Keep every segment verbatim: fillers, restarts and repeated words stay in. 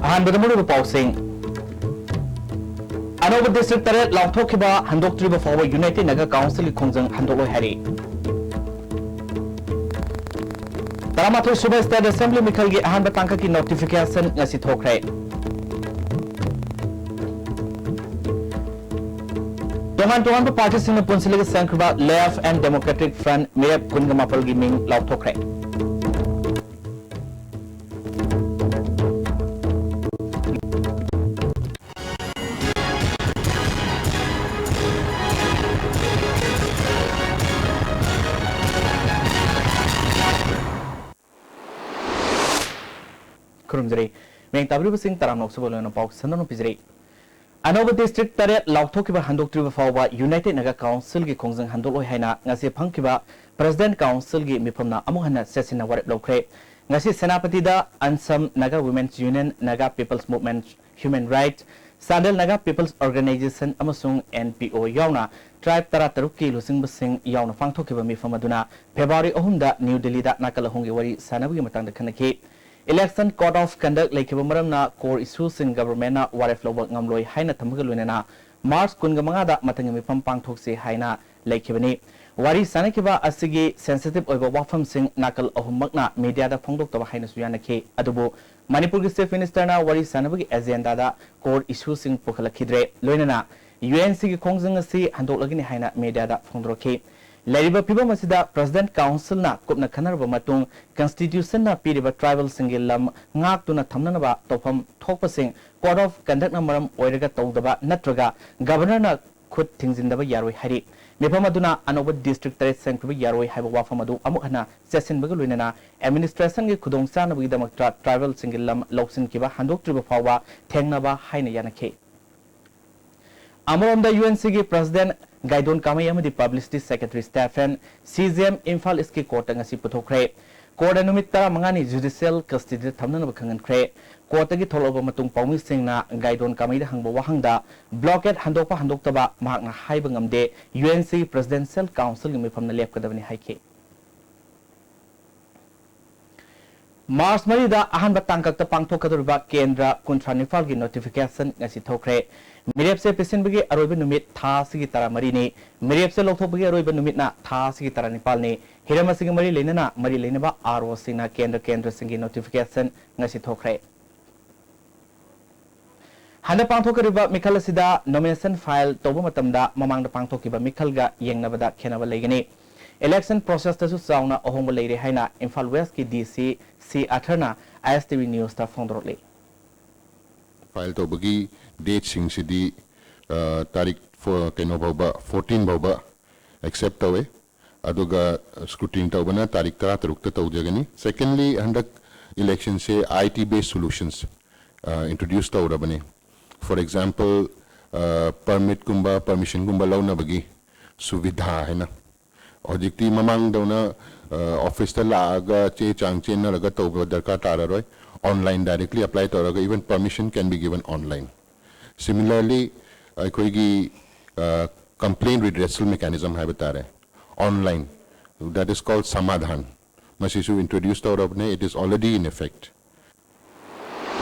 ꯑꯍꯥꯟꯕꯗ ꯃꯔꯨꯑꯣꯏꯕ ꯄꯥꯎꯁꯤꯡ꯫ ꯑꯅꯧꯕ district ꯇꯔꯦꯠ ꯂꯥꯎꯊꯣꯛꯈꯤꯕ ꯍꯟꯗꯣꯛꯇ꯭ꯔꯤꯕ ꯐꯥꯎꯕ United Naga Councilꯒꯤ ꯈꯣꯡꯖꯪ ꯍꯟꯗꯣꯛꯂꯣꯏ ꯍꯥꯏꯔꯤ꯫ ꯇꯔꯥꯃꯥꯊꯣꯏ ꯁꯨꯕ State Assembly ꯃꯤꯈꯜꯒꯤ ꯑꯍꯥꯟꯕ ꯇꯥꯡꯀꯛꯀꯤ notification ꯉꯁꯤ ꯊꯣꯛꯈ꯭ꯔꯦ꯫ ꯇꯣꯉꯥꯟ ꯇꯣꯉꯥꯟꯕ partyꯁꯤꯡꯅ ꯄꯨꯟꯁꯤꯜꯂꯒ ꯁꯦꯝꯈꯤꯕ Left and Democratic Front ꯃꯤꯔꯦꯞ ꯀꯨꯟꯒ ꯃꯥꯄꯜꯒꯤ ꯃꯤꯡ ꯂꯥꯎꯊꯣꯛꯈ꯭ꯔꯦ꯫ ꯈꯨꯔꯨꯝꯖꯔꯤ꯫ ꯃꯤꯌꯦꯡ ꯇꯥꯕꯤꯔꯤꯕꯁꯤꯡ ꯇꯔꯥꯝꯅ ꯑꯣꯛꯆꯕ ꯂꯣꯏꯅ ꯄꯥꯎ ꯁꯟꯗꯣꯛꯅ ꯄꯤꯖꯔꯤ꯫ ꯑꯅꯧꯕ district ꯇꯔꯦꯠ ꯂꯥꯎꯊꯣꯛꯈꯤꯕ ꯍꯟꯗꯣꯛꯇ꯭ꯔꯤꯕ ꯐꯥꯎꯕ United Naga Councilꯒꯤ ꯈꯣꯡꯖꯪ ꯍꯟꯗꯣꯛꯂꯣꯏ ꯍꯥꯏꯅ ꯉꯁꯤ ꯐꯝꯈꯤꯕ President Councilꯒꯤ ꯃꯤꯐꯝꯅ ꯑꯃꯨꯛ ꯍꯟꯅ ꯆꯦꯠꯁꯤꯟꯅ ꯋꯥꯔꯦꯞ ꯂꯧꯈ꯭ꯔꯦ꯫ ꯉꯁꯤ ꯁꯦꯅꯥꯄꯇꯤꯗ Ansam Naga Women's Union, Naga People's Movement, Human Rights, Chandel Naga People's Organization ꯑꯃꯁꯨꯡ N P O ꯌꯥꯎꯅ tribe ꯇꯔꯥꯇꯔꯨꯛꯀꯤ ꯂꯨꯆꯤꯡꯕꯁꯤꯡ ꯌꯥꯎꯅ ꯄꯥꯡꯊꯣꯛꯈꯤꯕ ꯃꯤꯐꯝ ꯑꯗꯨꯅ February ꯑꯍꯨꯝꯗ New Delhiꯗ ꯅꯥꯀꯜ ꯑꯍꯨꯝꯒꯤ ꯋꯥꯔꯤ ꯁꯥꯟꯅꯕꯒꯤ ꯃꯇꯥꯡꯗ ꯈꯟꯅꯈꯤ꯫ Election Code of Conduct ꯂꯩꯈꯤꯕ ꯃꯔꯝꯅ core issueꯁꯤꯡ governmentꯅ ꯋꯥꯔꯦꯞ ꯂꯧꯕ ꯉꯝꯂꯣꯏ ꯍꯥꯏꯅ ꯊꯝꯕꯒ ꯂꯣꯏꯅꯅ March ꯀꯨꯟꯒ ꯃꯉꯥꯗ ꯃꯊꯪꯒꯤ ꯃꯤꯐꯝ ꯄꯥꯡꯊꯣꯛꯁꯤ ꯍꯥꯏꯅ ꯂꯩꯈꯤꯕꯅꯤ꯫ ꯋꯥꯔꯤ ꯁꯥꯟꯅꯈꯤꯕ ꯑꯁꯤꯒꯤ sensitive ꯑꯣꯏꯕ ꯋꯥꯐꯝꯁꯤꯡ ꯅꯥꯀꯜ ꯑꯍꯨꯝꯃꯛꯅ mediaꯗ ꯐꯣꯡꯗꯣꯛꯇꯕ ꯍꯥꯏꯅꯁꯨ ꯌꯥꯅꯈꯤ꯫ ꯑꯗꯨꯕꯨ ꯃꯅꯤꯄꯨꯔꯒꯤ Chief Ministerꯅ ꯋꯥꯔꯤ ꯁꯥꯟꯅꯕꯒꯤ agendaꯗ core issueꯁꯤꯡ ꯄꯨꯈꯠꯂꯛꯈꯤꯗ꯭ꯔꯦ꯫ ꯂꯣꯏꯅꯅ UNCꯒꯤ ꯈꯣꯡꯖꯪ ꯑꯁꯤ ꯍꯟꯗꯣꯛꯂꯒꯅꯤ ꯍꯥꯏꯅ mediaꯗ ꯐꯣꯡꯗꯣꯔꯛꯈꯤ꯫ ꯂꯩꯔꯤꯕ ꯐꯤꯕꯝ ꯑꯁꯤꯗ President Councilꯅ ꯀꯨꯞꯅ ꯈꯟꯅꯔꯕ ꯃꯇꯨꯡ, Constitutionꯅ ꯄꯤꯔꯤꯕ tribalꯁꯤꯡꯒꯤ ꯂꯝ ꯉꯥꯛꯇꯨꯅ ꯊꯝꯅꯅꯕ ꯇꯧꯐꯝ ꯊꯣꯛꯄꯁꯤꯡ Code of Conductꯅ ꯃꯔꯝ ꯑꯣꯏꯔꯒ ꯇꯧꯗꯕ ꯅꯠꯇ꯭ꯔꯒ Governorꯅ ꯈꯨꯠ ꯊꯤꯡꯖꯤꯟꯗꯕ ꯌꯥꯔꯣꯏ ꯍꯥꯏꯔꯤ꯫ ꯃꯤꯐꯝ ꯑꯗꯨꯅ ꯑꯅꯧꯕ district ꯇꯔꯦꯠ ꯁꯦꯝꯈꯤꯕ ꯌꯥꯔꯣꯏ ꯍꯥꯏꯕ ꯋꯥꯐꯝ ꯑꯗꯨ ꯑꯃꯨꯛ ꯍꯟꯅ ꯆꯦꯠꯁꯤꯟꯕꯒ ꯂꯣꯏꯅꯅ administrationꯒꯤ ꯈꯨꯗꯣꯡꯆꯥꯅꯕꯒꯤꯗꯃꯛꯇ tribalꯁꯤꯡꯒꯤ ꯂꯝ ꯂꯧꯁꯤꯟꯈꯤꯕ ꯍꯟꯗꯣꯛꯇ꯭ꯔꯤꯕ ꯐꯥꯎꯕ ꯊꯦꯡꯅꯕ ꯍꯥꯏꯅ ꯌꯥꯅꯈꯤ꯫ ꯑꯃꯔꯣꯝꯗ UNCꯒꯤ President ꯒꯥꯏꯗꯣꯟ ꯀꯥꯃꯩ ꯑꯃꯗꯤ Publicity Secretary Stephen CJM Imphal Eastꯀꯤ courtꯇ ꯉꯁꯤ ꯄꯨꯊꯣꯛꯈ꯭ꯔꯦ꯫ Courtꯅ ꯅꯨꯃꯤꯠ ꯇꯔꯥꯃꯉꯥꯅꯤ judicial custodyꯗ ꯊꯝꯅꯅꯕ ꯈꯪꯍꯟꯈ꯭ꯔꯦ꯫ Courtꯇꯒꯤ ꯊꯣꯛꯂꯛꯂꯕ ꯃꯇꯨꯡ ꯄꯥꯎꯃꯤꯁꯤꯡꯅ ꯒꯥꯏꯗꯣꯟ ꯀꯥꯃꯩꯗ ꯍꯪꯕ ꯋꯥꯍꯪꯗ blockade ꯍꯟꯗꯣꯛꯄ ꯍꯟꯗꯣꯛꯇꯕ ꯃꯍꯥꯛꯅ ꯍꯥꯏꯕ ꯉꯝꯗꯦ, UNC Presidential Councilꯒꯤ ꯃꯤꯐꯝꯅ ꯂꯦꯞꯀꯗꯕꯅꯤ ꯍꯥꯏꯈꯤ꯫ ꯃꯥꯔꯆ ꯃꯔꯤꯗ ꯑꯍꯥꯟꯕ ꯇꯥꯡꯀꯛꯇ ꯄꯥꯡꯊꯣꯛꯀꯗꯧꯔꯤꯕ ꯀꯦꯟꯗ꯭ꯔ ꯀꯨꯟꯊ꯭ꯔꯥ ꯅꯤꯄꯥꯜꯒꯤ ꯅꯣꯇꯤꯐꯤꯀꯦꯁꯟ ꯉꯁꯤ ꯊꯣꯛꯈ꯭ꯔꯦ꯫ ꯃꯤꯔꯦꯞꯁꯦ ꯄꯤꯁꯤꯟꯕꯒꯤ ꯑꯔꯣꯏꯕ ꯅꯨꯃꯤꯠ ꯊꯥ ꯑꯁꯤꯒꯤ ꯇꯔꯥꯃꯔꯤꯅꯤ꯫ ꯃꯤꯔꯦꯞꯁꯦ ꯂꯧꯊꯣꯛꯄꯒꯤ ꯑꯔꯣꯏꯕ ꯅꯨꯃꯤꯠꯅ ꯊꯥ ꯑꯁꯤꯒꯤ ꯇꯔꯥꯅꯤꯄꯥꯜꯅꯤ꯫ ꯍꯤꯔꯝ ꯑꯁꯤꯒꯤ ꯃꯔꯤ ꯂꯩꯅꯅ ꯃꯔꯤ ꯂꯩꯅꯕ ꯑꯥꯔ ꯑꯣꯁꯤꯡꯅ ꯀꯦꯟꯗ꯭ꯔ ꯀꯦꯟꯗ꯭ꯔꯁꯤꯡꯒꯤ ꯅꯣꯇꯤꯐꯤꯀꯦꯁꯟ ꯉꯁꯤ ꯊꯣꯛꯈ꯭ꯔꯦ꯫ ꯍꯟꯗꯛ ꯄꯥꯡꯊꯣꯛꯀꯗꯧꯔꯤꯕ ꯃꯤꯈꯜ ꯑꯁꯤꯗ ꯅꯣꯃꯤꯅꯦꯁꯟ ꯐꯥꯏꯜ ꯇꯧꯕ ꯃꯇꯝꯗ ꯃꯃꯥꯡꯗ ꯄꯥꯡꯊꯣꯛꯈꯤꯕ ꯃꯤꯈꯜꯒ ꯌꯦꯡꯅꯕꯗ ꯈꯦꯠꯅꯕ ꯂꯩꯒꯅꯤ꯫ ꯏꯂꯦꯛꯁꯟ ꯄ꯭ꯔꯣꯁꯦꯁꯇꯁꯨ ꯆꯥꯎꯅ ꯑꯍꯣꯡꯕ ꯂꯩꯔꯦ ꯍꯥꯏꯅ ꯏꯝꯐꯥꯜ ꯋꯦꯁꯀꯤ ꯗꯤ ꯁꯤ ꯁꯤ ꯑꯊꯔꯅ ꯑꯥꯏ ꯑꯦꯁ ꯇꯤ ꯚꯤ ꯅ꯭ꯌꯨꯁꯇ ꯐꯣꯡꯗꯣꯔꯛꯂꯤ꯫ ꯐꯥꯏꯜ ꯇꯧꯕꯒꯤ ꯗꯦꯠꯁꯤꯡꯁꯤꯗꯤ, ꯑ, ꯇꯥꯔꯤꯛ ꯐꯣ-, ꯀꯩꯅꯣ ꯐꯥꯎꯕ, ꯐꯣꯔꯇꯤꯟ ꯐꯥꯎꯕ ꯑꯦꯛꯁꯦꯞ ꯇꯧꯋꯦ꯫ ꯑꯗꯨꯒ ꯁ꯭ꯀ꯭ꯔꯨꯇꯤꯅꯤ ꯇꯧꯕꯅ ꯇꯥꯔꯤꯛ ꯇꯔꯥꯇꯔꯨꯛꯇ ꯇꯧꯖꯒꯅꯤ꯫ ꯁꯦꯀꯦꯟꯂꯤ, ꯍꯟꯗꯛ ꯏꯂꯦꯛꯁꯟꯁꯦ ꯑꯥꯏ ꯇꯤ ꯕꯦꯁ ꯁꯣꯂꯨꯁꯟꯁ, ꯑ, ꯏꯟꯇ꯭ꯔꯣꯗ꯭ꯌꯨꯁ ꯇꯧꯔꯕꯅꯤ꯫ ꯐꯣꯔ ꯑꯦꯛꯖꯥꯝꯄꯜ, ꯑ, ꯄꯔꯃꯤꯠꯀꯨꯝꯕ, ꯄꯔꯃꯤꯁꯟꯒꯨꯝꯕ ꯂꯧꯅꯕꯒꯤ ꯁꯨꯕꯤꯙꯥ ꯍꯥꯏꯅ꯫ ꯍꯧꯖꯤꯛꯇꯤ ꯃꯃꯥꯡꯗꯧꯅ, ꯑ, ꯑꯣꯐꯤꯁꯇ ꯂꯥꯛꯑꯒ ꯆꯦ ꯆꯥꯡ ꯆꯦꯟꯅꯔꯒ ꯇꯧꯕ ꯗꯔꯀꯥꯔ ꯇꯥꯔꯔꯣꯏ꯫ ꯑꯣꯟꯂꯥꯏꯟ ꯗꯥꯏꯔꯦꯛꯂꯤ ꯑꯦꯄ꯭ꯂꯥꯏ ꯇꯧꯔꯒ even permission can be given online. Similarly, ꯑꯩꯈꯣꯏꯒꯤ, ꯑ, complaint redressal mechanism ꯍꯥꯏꯕ ꯇꯥꯔꯦ, online, that is called ꯁꯃꯥꯙꯥꯟ, ꯃꯁꯤꯁꯨ ꯏꯟꯇ꯭ꯔꯣꯗ꯭ꯌꯨꯁ ꯇꯧꯔꯕꯅꯦ, it is already in effect.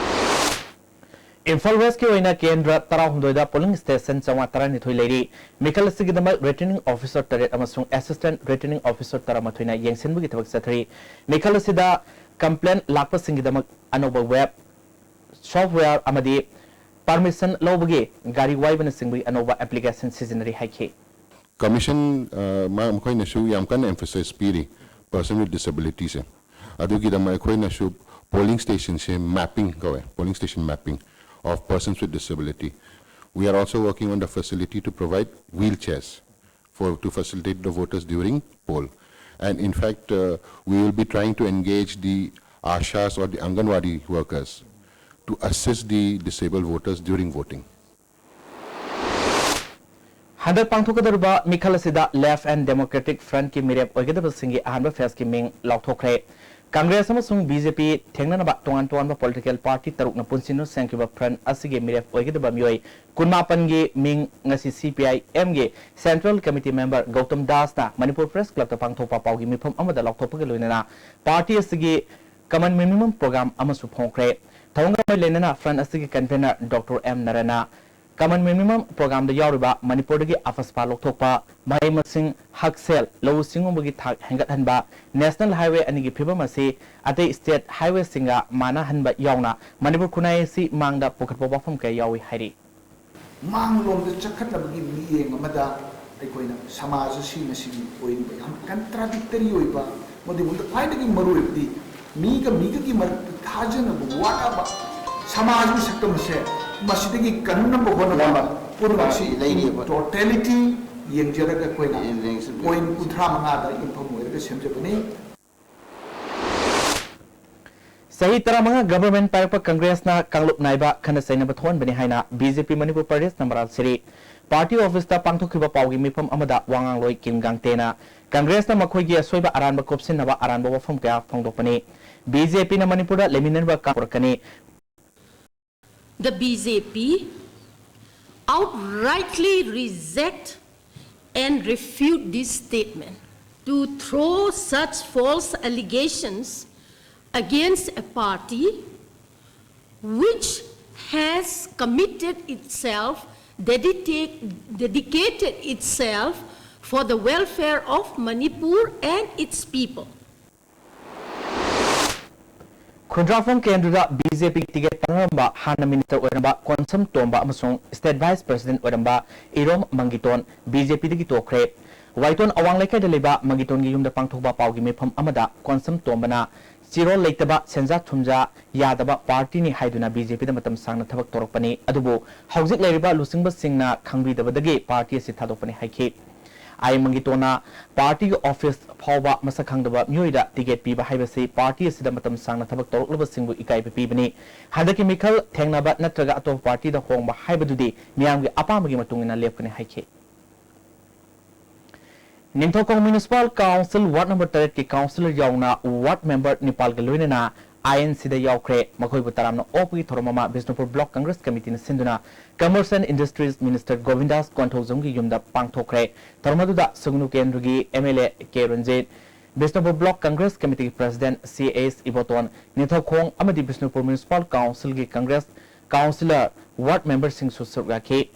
Imphal ꯋꯦꯁꯀꯤ ꯑꯣꯏꯅ ꯀꯦꯟꯗ꯭ꯔ ꯇꯔꯥꯍꯨꯝꯗꯣꯏꯗ ꯄꯣꯂꯤꯡ ꯁ꯭ꯇꯦꯁꯟ ꯆꯥꯝꯃꯉꯥ ꯇꯔꯥꯅꯤꯊꯣꯏ ꯂꯩꯔꯤ꯫ ꯃꯤꯈꯜ ꯑꯁꯤꯒꯤꯗꯃꯛ ꯔꯤꯇꯔꯅꯤꯡ ꯑꯣꯐꯤꯁꯔ ꯇꯔꯦꯠ ꯑꯃꯁꯨꯡ ꯑꯦꯁꯤꯁꯇꯦꯟꯠ ꯔꯤꯇꯔꯅꯤꯡ ꯑꯣꯐꯤꯁꯔ ꯇꯔꯥꯃꯥꯊꯣꯏꯅ ꯌꯦꯡꯁꯤꯟꯕꯒꯤ ꯊꯕꯛ ꯆꯠꯊꯔꯤ꯫ ꯃꯤꯈꯜ ꯑꯁꯤꯗ ꯀꯝꯄ꯭ꯂꯦꯟ ꯂꯥꯛꯄꯁꯤꯡꯒꯤꯗꯃꯛ ꯑꯅꯧꯕ ꯋꯦꯕ, ꯁꯣꯐꯋꯦꯌꯔ ꯑꯃꯗꯤ ꯄꯔꯃꯤꯁꯟ ꯂꯧꯕꯒꯤ ꯒꯥꯔꯤ ꯋꯥꯏꯕꯅꯆꯤꯡꯕꯒꯤ ꯑꯅꯧꯕ ꯑꯦꯄ꯭ꯂꯤꯀꯦꯁꯟ ꯁꯤꯖꯤꯟꯅꯔꯤ ꯍꯥꯏꯈꯤ꯫ ꯀꯃꯤꯁꯟ, ꯑ, ꯃꯥ-, ꯃꯈꯣꯏꯅꯁꯨ ꯌꯥꯝ ꯀꯟꯅ emphasize ꯄꯤꯔꯤ ꯄꯔꯁꯟ ꯋꯤꯠ ꯗꯤꯁꯦꯕꯤꯂꯤꯇꯤꯁꯦ꯫ ꯑꯗꯨꯒꯤꯗꯃꯛ ꯑꯩꯈꯣꯏꯅꯁꯨ ꯄꯣꯂꯤꯡ ꯁ꯭ꯇꯦꯁꯟꯁꯦ ꯃꯦꯄꯤꯡ ꯀꯧꯋꯦ, polling station mapping of persons with disability. We are also working on the facility to provide wheelchairs for, to facilitate the voters during poll. And in fact, uh, we will be trying to engage the ASHAs or the Anganwadi workers to assist the disabled voters during voting. ꯍꯟꯗꯛ ꯄꯥꯡꯊꯣꯛꯀꯗꯧꯔꯤꯕ ꯃꯤꯈꯜ ꯑꯁꯤꯗ Left and Democratic Frontꯀꯤ ꯃꯤꯔꯦꯞ ꯑꯣꯏꯒꯗꯕꯁꯤꯡꯒꯤ ꯑꯍꯥꯟꯕ ꯐꯦꯖꯀꯤ ꯃꯤꯡ ꯂꯥꯎꯊꯣꯛꯈ꯭ꯔꯦ꯫ ꯀꯪꯒ꯭ꯔꯦꯁ ꯑꯃꯁꯨꯡ B J ꯄꯤ ꯊꯦꯡꯅꯅꯕ ꯇꯣꯉꯥꯟ ꯇꯣꯉꯥꯟꯕ political party ꯇꯔꯨꯛꯅ ꯄꯨꯟꯁꯤꯟꯗꯨꯅ ꯁꯦꯝꯈꯤꯕ ꯐ꯭ꯔꯟꯠ ꯑꯁꯤꯒꯤ ꯃꯤꯔꯦꯞ ꯑꯣꯏꯒꯗꯕ ꯃꯤꯑꯣꯏ ꯀꯨꯟꯃꯥꯄꯟꯒꯤ ꯃꯤꯡ ꯉꯁꯤ ꯁꯤ ꯄꯤ ꯑꯥꯏ ꯑꯦꯝꯒꯤ ꯁꯦꯟꯇ꯭ꯔꯦꯜ ꯀꯃꯤꯇꯤ ꯃꯦꯝꯕꯔ ꯒꯧꯇꯝ ꯗꯥꯁꯅ ꯃꯅꯤꯄꯨꯔ ꯄ꯭ꯔꯦꯁ ꯀ꯭ꯂꯕꯇ ꯄꯥꯡꯊꯣꯛꯄ ꯄꯥꯎꯒꯤ ꯃꯤꯐꯝ ꯑꯃꯗ ꯂꯥꯎꯊꯣꯛꯄꯒ ꯂꯣꯏꯅꯅ ꯄꯥꯔꯇꯤ ꯑꯁꯤꯒꯤ Common Minimum Program ꯑꯃꯁꯨ ꯐꯣꯡꯈ꯭ꯔꯦ꯫ ꯊꯧꯔꯝꯒ ꯃꯔꯤ ꯂꯩꯅꯅ front ꯑꯁꯤꯒꯤ convener Doctor M ꯅꯔꯦꯟꯅ Common Minimum Programꯗ ꯌꯥꯎꯔꯤꯕ ꯃꯅꯤꯄꯨꯔꯗꯒꯤ ꯑꯐꯁꯄꯥ ꯂꯧꯊꯣꯛꯄ, ꯃꯍꯩ ꯃꯁꯤꯡ, ꯍꯛꯁꯦꯜ, ꯂꯧꯎ ꯁꯤꯡꯎꯕꯒꯤ ꯊꯥꯛ ꯍꯦꯟꯒꯠꯍꯟꯕ, National Highway ꯑꯅꯤꯒꯤ ꯐꯤꯕꯝ ꯑꯁꯤ ꯑꯇꯩ state highwayꯁꯤꯡꯒ ꯃꯥꯟꯅꯍꯟꯕ ꯌꯥꯎꯅ ꯃꯅꯤꯄꯨꯔ ꯈꯨꯟꯅꯥꯏ ꯑꯁꯤ ꯃꯥꯡꯗ ꯄꯨꯈꯠꯄ ꯋꯥꯐꯝ ꯀꯌꯥ ꯌꯥꯎꯏ ꯍꯥꯏꯔꯤ꯫ ꯃꯥꯡꯂꯣꯝꯗ ꯆꯈꯠꯅꯕꯒꯤ ꯃꯤꯠꯌꯦꯡ ꯑꯃꯗ ꯑꯩꯈꯣꯏꯅ ꯁꯃꯥꯖ ꯑꯁꯤ ꯉꯁꯤꯒꯤ ꯑꯣꯏꯔꯤꯕ ꯌꯥꯝ contradictory ꯑꯣꯏꯕ, ꯃꯗꯨꯒꯨꯝꯕꯗ ꯈ꯭ꯋꯥꯏꯗꯒꯤ ꯃꯔꯨꯑꯣꯏꯕꯗꯤ ꯃꯤꯒ ꯃꯤꯒꯒꯤ ꯃꯔꯛꯇ ꯊꯥꯖꯅꯕ ꯋꯥꯠꯂꯕ ꯁꯃꯥꯖꯒꯤ ꯁꯛꯇꯝ ꯑꯁꯦ ꯃꯁꯤꯗꯒꯤ ꯀꯟꯅꯕ ꯍꯣꯠꯅꯕ ꯅꯝꯕ ꯄꯨꯝꯅꯃꯛꯁꯤ ꯂꯩꯔꯤꯕ totality ꯌꯦꯡꯖꯔꯒ ꯑꯩꯈꯣꯏꯅ ꯌꯦꯡꯖꯔꯒ point ꯀꯨꯟꯊ꯭ꯔꯥ ꯃꯉꯥꯗ ꯌꯨꯝꯐꯝ ꯑꯣꯏꯔꯒ ꯁꯦꯝꯖꯕꯅꯤ꯫ ꯆꯍꯤ ꯇꯔꯥꯃꯉꯥ government ꯄꯥꯏꯔꯛꯄ Congressꯅ ꯀꯥꯡꯂꯨꯞ ꯅꯥꯏꯕ ꯈꯠꯅ ꯆꯩꯅꯕ ꯊꯣꯛꯍꯟꯕꯅꯤ ꯍꯥꯏꯅ BJP ꯃꯅꯤꯄꯨꯔ ꯄ꯭ꯔꯗꯦꯁꯅ ꯃꯔꯥꯜ ꯁꯤꯔꯤ꯫ Party officeꯇ ꯄꯥꯡꯊꯣꯛꯈꯤꯕ ꯄꯥꯎꯒꯤ ꯃꯤꯐꯝ ꯑꯃꯗ ꯋꯥ ꯉꯥꯡꯂꯣꯏ ꯀꯤꯝ ꯒꯥꯡꯇꯦꯅ Congressꯅ ꯃꯈꯣꯏꯒꯤ ꯑꯁꯣꯏꯕ ꯑꯔꯥꯟꯕ ꯀꯨꯞꯁꯤꯟꯅꯕ ꯑꯔꯥꯟꯕ ꯋꯥꯐꯝ ꯀꯌꯥ ꯐꯣꯡꯗꯣꯛꯄꯅꯤ꯫ BJPꯅ ꯃꯅꯤꯄꯨꯔꯗ ꯂꯩꯃꯤꯟꯅꯔꯤꯕ ꯀꯥꯡ ꯄꯨꯔꯛꯀꯅꯤ꯫ The BJP outrightly reject and refute this statement. To throw such false allegations against a party which has committed itself, dedicate, dedicated itself for the welfare of Manipur and its people. ꯈꯨꯟꯗ꯭ꯔꯥꯛꯐꯝ ꯀꯦꯟꯗ꯭ꯔꯗ BJPꯒꯤ ticket ꯐꯪꯂꯝꯕ ꯍꯥꯟꯅ minister ꯑꯣꯏꯔꯝꯕ ꯀꯣꯟꯁꯝ ꯇꯣꯝꯕ ꯑꯃꯁꯨꯡ state vice president ꯑꯣꯏꯔꯝꯕ ꯏꯔꯣꯝ ꯃꯪꯒꯤꯇꯣꯟ BJPꯗꯒꯤ ꯇꯣꯛꯈ꯭ꯔꯦ꯫ ꯋꯥꯏꯇꯣꯟ ꯑꯋꯥꯡ ꯂꯩꯀꯥꯏꯗ ꯂꯩꯕ ꯃꯪꯒꯤꯇꯣꯟꯒꯤ ꯌꯨꯝꯗ ꯄꯥꯡꯊꯣꯛꯄ ꯄꯥꯎꯒꯤ ꯃꯤꯐꯝ ꯑꯃꯗ ꯀꯣꯟꯁꯝ ꯇꯣꯝꯕꯅ ꯆꯤꯔꯣꯜ ꯂꯩꯇꯕ, ꯁꯦꯟꯖꯥ ꯊꯨꯝꯖꯥ ꯌꯥꯗꯕ partyꯅꯤ ꯍꯥꯏꯗꯨꯅ BJPꯗ ꯃꯇꯝ ꯁꯥꯡꯅ ꯊꯕꯛ ꯇꯧꯔꯛꯄꯅꯤ, ꯑꯗꯨꯕꯨ ꯍꯧꯖꯤꯛ ꯂꯩꯔꯤꯕ ꯂꯨꯆꯤꯡꯕꯁꯤꯡꯅ ꯈꯪꯕꯤꯗꯕꯗꯒꯤ party ꯑꯁꯤ ꯊꯥꯗꯣꯛꯄꯅꯤ ꯍꯥꯏꯈꯤ꯫ ꯑꯥꯏ ꯃꯪꯒꯤꯇꯣꯟꯅ partyꯒꯤ office ꯐꯥꯎꯕ ꯃꯁꯛ ꯈꯪꯗꯕ ꯃꯤꯑꯣꯏꯗ ticket ꯄꯤꯕ ꯍꯥꯏꯕꯁꯤ party ꯑꯁꯤꯗ ꯃꯇꯝ ꯁꯥꯡꯅ ꯊꯕꯛ ꯇꯧꯔꯛꯂꯕꯁꯤꯡꯕꯨ ꯏꯀꯥꯏꯕ ꯄꯤꯕꯅꯤ꯫ ꯍꯟꯗꯛꯀꯤ ꯃꯤꯈꯜ ꯊꯦꯡꯅꯕ ꯅꯠꯇ꯭ꯔꯒ ꯑꯇꯣꯞꯄ partyꯗ ꯍꯣꯡꯕ ꯍꯥꯏꯕꯗꯨꯗꯤ ꯃꯤꯌꯥꯝꯒꯤ ꯑꯄꯥꯝꯕꯒꯤ ꯃꯇꯨꯡ ꯏꯟꯅ ꯂꯦꯞꯀꯅꯤ ꯍꯥꯏꯈꯤ꯫ Ningthoukhong Municipal Council ward number ꯇꯔꯦꯠꯀꯤ councillor ꯌꯥꯎꯅ ward member ꯅꯤꯄꯥꯜꯒ ꯂꯣꯏꯅꯅ INCꯗ ꯌꯥꯎꯈ꯭ꯔꯦ꯫ ꯃꯈꯣꯏꯕꯨ ꯇꯔꯥꯝꯅ ꯑꯣꯛꯄꯒꯤ ꯊꯧꯔꯝ ꯑꯃ ꯕꯤꯁꯅꯨꯄꯨꯔ Block Congress Committeeꯅ ꯁꯤꯟꯗꯨꯅ Commerce and Industries Minister ꯒꯣꯕꯤꯟꯗꯥꯁ ꯀꯣꯟꯊꯧꯖꯝꯒꯤ ꯌꯨꯝꯗ ꯄꯥꯡꯊꯣꯛꯈ꯭ꯔꯦ꯫ ꯊꯧꯔꯝ ꯑꯗꯨꯗ ꯁꯨꯒꯅꯨ ꯀꯦꯟꯗ꯭ꯔꯒꯤ MLA ꯀꯦ Ranjit, Bishnupur Block Congress Committeeꯒꯤ President C S Iboton, Ningthoukhong ꯑꯃꯗꯤ Bishnupur Municipal Councilꯒꯤ Congress Councillor, Ward Memberꯁꯤꯡꯁꯨ ꯁꯔꯨꯛ ꯌꯥꯈꯤ꯫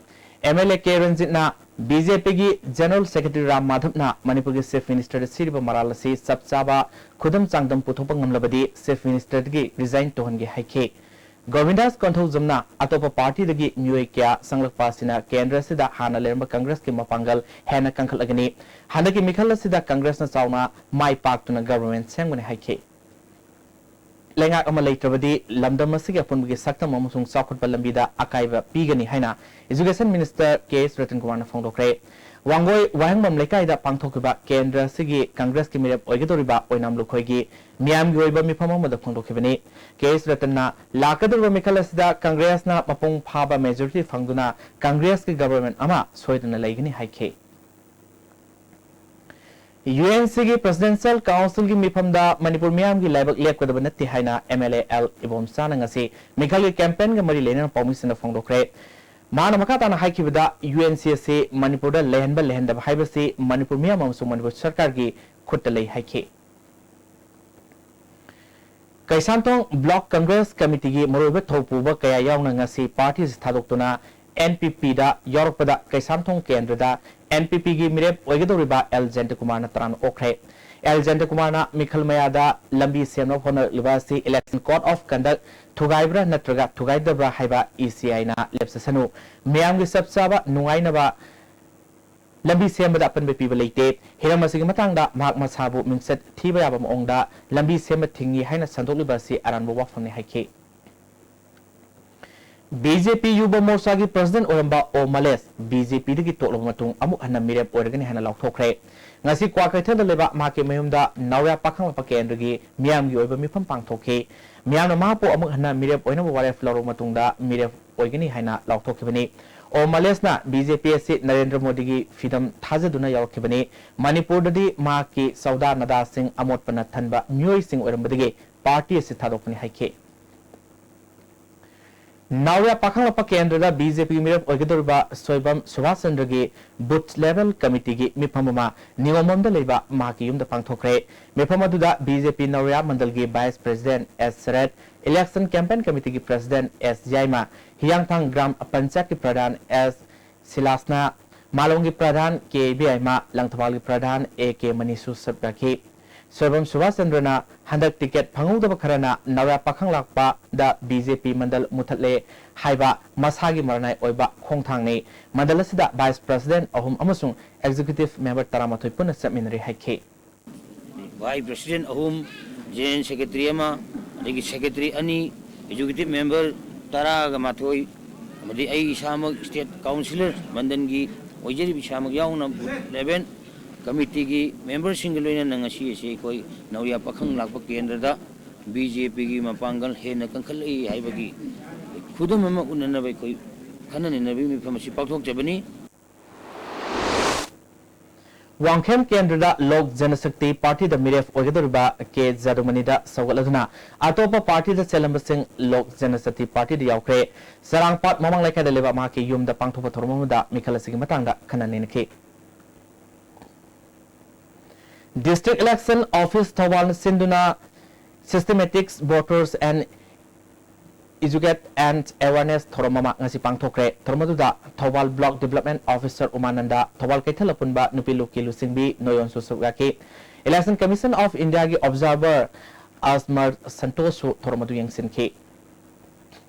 ꯑꯦꯝ ꯑꯦꯜ ꯑꯦ ꯀꯦ ꯔꯟꯖꯤꯠꯅ ꯕꯤ ꯖꯦ ꯄꯤꯒꯤ General Secretary ꯔꯥꯝ ꯃꯥꯙꯕꯅ ꯃꯅꯤꯄꯨꯔꯒꯤ Chief Ministerꯗ ꯁꯤꯔꯤꯕ ꯃꯔꯥꯜ ꯑꯁꯤ ꯆꯞ ꯆꯥꯕ ꯈꯨꯗꯝ ꯆꯥꯡꯗꯝ ꯄꯨꯊꯣꯛꯄ ꯉꯝꯂꯕꯗꯤ Chief Ministerꯗꯒꯤ resign ꯇꯧꯍꯟꯒꯦ ꯍꯥꯏꯈꯤ꯫ ꯒꯣꯕꯤꯟꯗꯥꯁ ꯀꯣꯟꯊꯧꯖꯝꯅ ꯑꯇꯣꯞꯄ partyꯗꯒꯤ ꯃꯤꯑꯣꯏ ꯀꯌꯥ ꯆꯪꯂꯛꯄ ꯑꯁꯤꯅ ꯀꯦꯟꯗ꯭ꯔ ꯑꯁꯤꯗ ꯍꯥꯟꯅ ꯂꯩꯔꯝꯕ Congressꯀꯤ ꯃꯄꯥꯡꯒꯜ ꯍꯦꯟꯅ ꯀꯟꯈꯠꯂꯒꯅꯤ꯫ ꯍꯟꯗꯛꯀꯤ ꯃꯤꯈꯜ ꯑꯁꯤꯗ Congressꯅ ꯆꯥꯎꯅ ꯃꯥꯏ ꯄꯥꯛꯇꯨꯅ government ꯁꯦꯝꯒꯅꯤ ꯍꯥꯏꯈꯤ꯫ ꯂꯩꯉꯥꯛ ꯑꯃ ꯂꯩꯇ꯭ꯔꯕꯗꯤ ꯂꯝꯗꯝ ꯑꯁꯤꯒꯤ ꯑꯄꯨꯟꯕꯒꯤ ꯁꯛꯇꯝ ꯑꯃꯁꯨꯡ ꯆꯥꯎꯈꯠꯄ ꯂꯝꯕꯤꯗ ꯑꯀꯥꯏꯕ ꯄꯤꯒꯅꯤ ꯍꯥꯏꯅ Education Minister ꯀꯦ ꯑꯦꯁ ꯔꯇꯟ ꯀꯨꯃꯥꯔꯅ ꯐꯣꯡꯗꯣꯛꯈ꯭ꯔꯦ꯫ ꯋꯥꯡꯒꯣꯏ ꯋꯥꯍꯦꯡꯕꯝ ꯂꯩꯀꯥꯏꯗ ꯄꯥꯡꯊꯣꯛꯈꯤꯕ ꯀꯦꯟꯗ꯭ꯔ ꯑꯁꯤꯒꯤ Congressꯀꯤ ꯃꯤꯔꯦꯞ ꯑꯣꯏꯒꯗꯧꯔꯤꯕ ꯑꯣꯏꯅꯥꯝ ꯂꯨꯈꯣꯏꯒꯤ ꯃꯤꯌꯥꯝꯒꯤ ꯑꯣꯏꯕ ꯃꯤꯐꯝ ꯑꯃꯗ ꯐꯣꯡꯗꯣꯛꯈꯤꯕꯅꯤ꯫ ꯀꯦ ꯑꯦꯁ ꯔꯇꯟꯅ ꯂꯥꯛꯀꯗꯧꯔꯤꯕ ꯃꯤꯈꯜ ꯑꯁꯤꯗ Congressꯅ ꯃꯄꯨꯡ ꯐꯥꯕ majority ꯐꯪꯗꯨꯅ Congressꯀꯤ government ꯑꯃ ꯁꯣꯏꯗꯅ ꯂꯩꯒꯅꯤ ꯍꯥꯏꯈꯤ꯫ ꯌꯨ ꯑꯦꯟ ꯁꯤꯒꯤ Presidential Councilꯒꯤ ꯃꯤꯐꯝꯗ ꯃꯅꯤꯄꯨꯔ ꯃꯤꯌꯥꯝꯒꯤ ꯂꯥꯏꯕꯛ ꯂꯦꯞꯀꯗꯕ ꯅꯠꯇꯦ ꯍꯥꯏꯅ ꯑꯦꯝ ꯑꯦꯜ ꯑꯦ ꯑꯦꯜ ꯏꯕꯣꯝꯆꯥꯅ ꯉꯁꯤ ꯃꯤꯈꯜꯒꯤ campaignꯒ ꯃꯔꯤ ꯂꯩꯅꯅ ꯄꯥꯎꯃꯤꯁꯤꯡꯗ ꯐꯣꯡꯗꯣꯛꯈ꯭ꯔꯦ꯫ ꯃꯍꯥꯛꯅ ꯃꯈꯥ ꯇꯥꯅ ꯍꯥꯏꯈꯤꯕꯗ, ꯌꯨ ꯑꯦꯟ ꯁꯤ ꯑꯁꯤ ꯃꯅꯤꯄꯨꯔꯗ ꯂꯩꯍꯟꯕ ꯂꯩꯍꯟꯗꯕ ꯍꯥꯏꯕꯁꯤ ꯃꯅꯤꯄꯨꯔ ꯃꯤꯌꯥꯝ ꯑꯃꯁꯨꯡ ꯃꯅꯤꯄꯨꯔ ꯁꯔꯀꯥꯔꯒꯤ ꯈꯨꯠꯇ ꯂꯩ ꯍꯥꯏꯈꯤ꯫ ꯀꯩꯁꯥꯝꯊꯣꯡ Block Congress Committeeꯒꯤ ꯃꯔꯨꯑꯣꯏꯕ ꯊꯧꯄꯨꯕ ꯀꯌꯥ ꯌꯥꯎꯅ ꯉꯁꯤ party ꯑꯁꯤ ꯊꯥꯗꯣꯛꯇꯨꯅ ꯑꯦꯟ ꯄꯤ ꯄꯤꯗ ꯌꯥꯎꯔꯛꯄꯗ ꯀꯩꯁꯥꯝꯊꯣꯡ ꯀꯦꯟꯗ꯭ꯔꯗ ꯑꯦꯟ ꯄꯤ ꯄꯤꯒꯤ ꯃꯤꯔꯦꯞ ꯑꯣꯏꯒꯗꯧꯔꯤꯕ ꯑꯦꯜ ꯖꯌꯟꯇꯀꯨꯃꯥꯔꯅ ꯇꯔꯥꯝꯅ ꯑꯣꯛꯈ꯭ꯔꯦ꯫ ꯑꯦꯜ ꯖꯌꯟꯇꯀꯨꯃꯥꯔꯅ ꯃꯤꯈꯜ ꯃꯌꯥꯗ ꯂꯝꯕꯤ ꯁꯦꯝꯅꯕ ꯍꯣꯠꯅꯔꯛꯂꯤꯕ ꯑꯁꯤ Election Code of Conduct ꯊꯨꯒꯥꯏꯕ꯭ꯔꯥ ꯅꯠꯇ꯭ꯔꯒ ꯊꯨꯒꯥꯏꯗꯕ꯭ꯔꯥ ꯍꯥꯏꯕ ꯏ ꯁꯤ ꯑꯥꯏꯅ ꯂꯦꯞꯆꯁꯅꯨ꯫ ꯃꯤꯌꯥꯝꯒꯤ ꯆꯞ ꯆꯥꯕ ꯅꯨꯡꯉꯥꯏꯅꯕ ꯂꯝꯕꯤ ꯁꯦꯝꯕꯗ ꯑꯄꯟꯕ ꯄꯤꯕ ꯂꯩꯇꯦ꯫ ꯍꯤꯔꯝ ꯑꯁꯤꯒꯤ ꯃꯇꯥꯡꯗ ꯃꯍꯥꯛ ꯃꯁꯥꯕꯨ ꯃꯤꯡꯆꯠ ꯊꯤꯕ ꯌꯥꯕ ꯃꯑꯣꯡꯗ ꯂꯝꯕꯤ ꯁꯦꯝꯕ ꯊꯤꯡꯏ ꯍꯥꯏꯅ ꯁꯟꯗꯣꯛꯂꯤꯕ ꯑꯁꯤ ꯑꯔꯥꯟꯕ ꯋꯥꯐꯝꯅꯤ ꯍꯥꯏꯈꯤ꯫ ꯕꯤ ꯖꯦ ꯄꯤ ꯌꯨꯕ ꯃꯣꯔꯆꯥꯒꯤ President ꯑꯣꯏꯔꯝꯕ ꯑꯣ ꯃꯂꯦꯁ ꯕꯤ ꯖꯦ ꯄꯤꯗꯒꯤ ꯇꯣꯛꯂꯕ ꯃꯇꯨꯡ ꯑꯃꯨꯛ ꯍꯟꯅ ꯃꯤꯔꯦꯞ ꯑꯣꯏꯔꯒꯅꯤ ꯍꯥꯏꯅ ꯂꯥꯎꯊꯣꯛꯈ꯭ꯔꯦ꯫ ꯉꯁꯤ ꯀ꯭ꯋꯥꯀꯩꯊꯦꯜꯗ ꯂꯩꯕ ꯃꯍꯥꯛꯀꯤ ꯃꯌꯨꯝꯗ ꯅꯥꯎꯔꯦꯝ ꯄꯥꯈꯪꯂꯥꯛꯄ ꯀꯦꯟꯗ꯭ꯔꯒꯤ ꯃꯤꯌꯥꯝꯒꯤ ꯑꯣꯏꯕ ꯃꯤꯐꯝ ꯄꯥꯡꯊꯣꯛꯈꯤ꯫ ꯃꯤꯌꯥꯝꯅ ꯃꯍꯥꯛꯄꯨ ꯑꯃꯨꯛ ꯍꯟꯅ ꯃꯤꯔꯦꯞ ꯑꯣꯏꯅꯕ ꯋꯥꯔꯦꯞ ꯂꯧꯔꯕ ꯃꯇꯨꯡꯗ ꯃꯤꯔꯦꯞ ꯑꯣꯏꯒꯅꯤ ꯍꯥꯏꯅ ꯂꯥꯎꯊꯣꯛꯈꯤꯕꯅꯤ꯫ ꯑꯣ ꯃꯂꯦꯁꯅ ꯕꯤ ꯖꯦ ꯄꯤ ꯑꯁꯤ ꯅꯔꯦꯟꯗ꯭ꯔ ꯃꯣꯗꯤꯒꯤ ꯐꯤꯗꯝ ꯊꯥꯖꯗꯨꯅ ꯌꯥꯎꯔꯛꯈꯤꯕꯅꯤ꯫ ꯃꯅꯤꯄꯨꯔꯗꯗꯤ ꯃꯍꯥꯛꯀꯤ ꯆꯧꯗꯥ ꯅꯥꯗꯥꯁꯤꯡ ꯑꯃꯣꯠꯄꯅ ꯊꯟꯕ ꯃꯤꯑꯣꯏꯁꯤꯡ ꯑꯣꯏꯔꯝꯕꯗꯒꯤ party ꯑꯁꯤ ꯊꯥꯗꯣꯛꯄꯅꯤ ꯍꯥꯏꯈꯤ꯫ ꯅꯥꯎꯔꯤꯌꯥ ꯄꯥꯈꯪꯂꯛꯄ ꯀꯦꯟꯗ꯭ꯔꯗ ꯕꯤ ꯖꯦ ꯄꯤꯒꯤ ꯃꯤꯔꯦꯞ ꯑꯣꯏꯒꯗꯧꯔꯤꯕ ꯁꯣꯏꯕꯝ ꯁꯨꯕꯥꯁ ꯆꯟꯗ꯭ꯔꯒꯤ ꯕꯨꯊ ꯂꯦꯚꯦꯜ ꯀꯃꯤꯇꯤꯒꯤ ꯃꯤꯐꯝ ꯑꯃ ꯅꯤꯉꯣꯝꯕꯝꯗ ꯂꯩꯕ ꯃꯍꯥꯛꯀꯤ ꯌꯨꯝꯗ ꯄꯥꯡꯊꯣꯛꯈ꯭ꯔꯦ꯫ ꯃꯤꯐꯝ ꯑꯗꯨꯗ ꯕꯤ ꯖꯦ ꯄꯤ ꯅꯥꯎꯔꯤꯌꯥ ꯃꯟꯗꯜꯒꯤ ꯚꯥꯏꯁ ꯄ꯭ꯔꯦꯁꯤꯗꯦꯟꯠ ꯑꯦꯁ ꯁꯔꯠ, ꯏꯂꯦꯛꯁꯟ ꯀꯦꯝꯄꯦꯟ ꯀꯃꯤꯇꯤꯒꯤ ꯄ꯭ꯔꯦꯁꯤꯗꯦꯟꯠ ꯑꯦꯁ ꯌꯥꯏꯃ, ꯍꯤꯌꯥꯡꯊꯥꯡ ꯒ꯭ꯔꯥꯝ ꯄꯟꯆꯥꯌꯠꯀꯤ ꯄ꯭ꯔꯙꯥꯟ ꯑꯦꯁ ꯁꯤꯂꯥꯁꯅꯥ, ꯃꯥꯂꯣꯝꯒꯤ ꯄ꯭ꯔꯙꯥꯟ ꯀꯦ ꯏꯕꯦꯌꯥꯏꯃ, ꯂꯪꯊꯕꯥꯜꯒꯤ ꯄ꯭ꯔꯙꯥꯟ ꯑꯦ ꯀꯦ ꯃꯅꯤꯁꯨ ꯁꯔꯨꯛ ꯌꯥꯈꯤ꯫ ꯁꯣꯏꯕꯝ ꯁꯨꯕꯥꯁ ꯆꯟꯗ꯭ꯔꯅ ꯍꯟꯗꯛ ꯇꯤꯀꯦꯠ ꯐꯪꯍꯧꯗꯕ ꯈꯔꯅ ꯅꯥꯎꯔꯤꯌꯥ ꯄꯥꯈꯪꯂꯥꯛꯄꯗ ꯕꯤ ꯖꯦ ꯄꯤ ꯃꯟꯗꯜ ꯃꯨꯊꯠꯂꯦ ꯍꯥꯏꯕ ꯃꯁꯥꯒꯤ ꯃꯔꯅꯥꯏ ꯑꯣꯏꯕ ꯈꯣꯡꯊꯥꯡꯅꯤ꯫ ꯃꯟꯗꯜ ꯑꯁꯤꯗ ꯚꯥꯏꯁ ꯄ꯭ꯔꯦꯁꯤꯗꯦꯟꯠ ꯑꯍꯨꯝ ꯑꯃꯁꯨꯡ ꯑꯦꯛꯖꯤꯀ꯭ꯌꯨꯇꯤꯚ ꯃꯦꯝꯕꯔ ꯇꯔꯥꯃꯥꯊꯣꯏ ꯄꯨꯟꯅ ꯆꯠꯃꯤꯟꯅꯔꯤ ꯍꯥꯏꯈꯤ꯫ ꯚꯥꯏꯁ ꯄ꯭ꯔꯦꯁꯤꯗꯦꯟꯠ ꯑꯍꯨꯝ, ꯖꯦꯅꯦꯔꯦꯜ ꯁꯦꯀ꯭ꯔꯦꯇꯔꯤ ꯑꯃ, ꯑꯗꯒꯤ ꯁꯦꯀ꯭ꯔꯦꯇꯔꯤ ꯑꯅꯤ, ꯑꯦꯛꯖꯤꯀ꯭ꯌꯨꯇꯤꯚ ꯃꯦꯝꯕꯔ ꯇꯔꯥꯒ ꯃꯥꯊꯣꯏ, ꯑꯃꯗꯤ ꯑꯩ ꯏꯁꯥꯃꯛ ꯁ꯭ꯇꯦꯠ ꯀꯥꯎꯟꯁꯤꯂꯔ ꯃꯟꯗꯜꯒꯤ ꯑꯣꯏꯖꯔꯤꯕ ꯏꯁꯥꯃꯛ ꯌꯥꯎꯅ ꯕꯨꯊ ꯂꯦꯚꯦꯜ ꯀꯃꯤꯇꯤꯒꯤ ꯃꯦꯝꯕꯔꯁꯤꯡꯒ ꯂꯣꯏꯅꯅ ꯉꯁꯤ ꯑꯁꯤ ꯑꯩꯈꯣꯏ ꯅꯥꯎꯔꯤꯌꯥ ꯄꯥꯈꯪ ꯂꯥꯛꯄ ꯀꯦꯟꯗ꯭ꯔꯗ ꯕꯤ ꯖꯦ ꯄꯤꯒꯤ ꯃꯄꯥꯡꯒꯜ ꯍꯦꯟꯅ ꯀꯟꯈꯠꯂꯛꯏ ꯍꯥꯏꯕꯒꯤ ꯈꯨꯗꯝ ꯑꯃ ꯎꯠꯅꯅꯕ ꯑꯩꯈꯣꯏ ꯈꯟꯅ ꯅꯩꯅꯕꯒꯤ ꯃꯤꯐꯝ ꯑꯁꯤ ꯄꯥꯡꯊꯣꯛꯆꯕꯅꯤ꯫ ꯋꯥꯡꯈꯦꯝ ꯀꯦꯟꯗ꯭ꯔꯗ ꯂꯣꯛ ꯖꯅꯁꯛꯇꯤ ꯄꯥꯔꯇꯤꯗ ꯃꯤꯔꯦꯞ ꯑꯣꯏꯒꯗꯧꯔꯤꯕ ꯀꯦ ꯖꯥꯗꯨꯃꯅꯤꯗ ꯁꯧꯒꯠꯂꯗꯨꯅ ꯑꯇꯣꯞꯄ ꯄꯥꯔꯇꯤꯗ ꯆꯦꯜꯂꯝꯕꯁꯤꯡ ꯂꯣꯛ ꯖꯅꯁꯛꯇꯤ ꯄꯥꯔꯇꯤꯗ ꯌꯥꯎꯈ꯭ꯔꯦ꯫ ꯆꯔꯥꯡꯄꯥꯠ ꯃꯃꯥꯡ ꯂꯩꯀꯥꯏꯗ ꯂꯩꯕ ꯃꯍꯥꯛꯀꯤ ꯌꯨꯝꯗ ꯄꯥꯡꯊꯣꯛꯄ ꯊꯧꯔꯝ ꯑꯃꯗ ꯃꯤꯈꯜ ꯑꯁꯤꯒꯤ ꯃꯇꯥꯡꯗ ꯈꯟꯅ ꯅꯩꯅꯈꯤ꯫ District Election Office ꯊꯧꯕꯥꯜꯅ ꯁꯤꯟꯗꯨꯅ Systematics Voters and Educate and Awareness ꯊꯧꯔꯝ ꯑꯃ ꯉꯁꯤ ꯄꯥꯡꯊꯣꯛꯈ꯭ꯔꯦ꯫ ꯊꯧꯔꯝ ꯑꯗꯨꯗ Thoubal Block Development Officer ꯎꯃꯥꯅꯟꯗ, Thoubal ꯀꯩꯊꯦꯜ ꯑꯄꯨꯟꯕ ꯅꯨꯄꯤ ꯂꯨꯞꯀꯤ ꯂꯨꯆꯤꯡꯕꯤ ꯅꯣꯌꯣꯟꯁꯨ ꯁꯔꯨꯛ ꯌꯥꯈꯤ꯫ Election Commission of Indiaꯒꯤ observer Ajmer ꯁꯟꯇꯣꯁꯁꯨ ꯊꯧꯔꯝ ꯑꯗꯨ ꯌꯦꯡꯁꯤꯟꯈꯤ꯫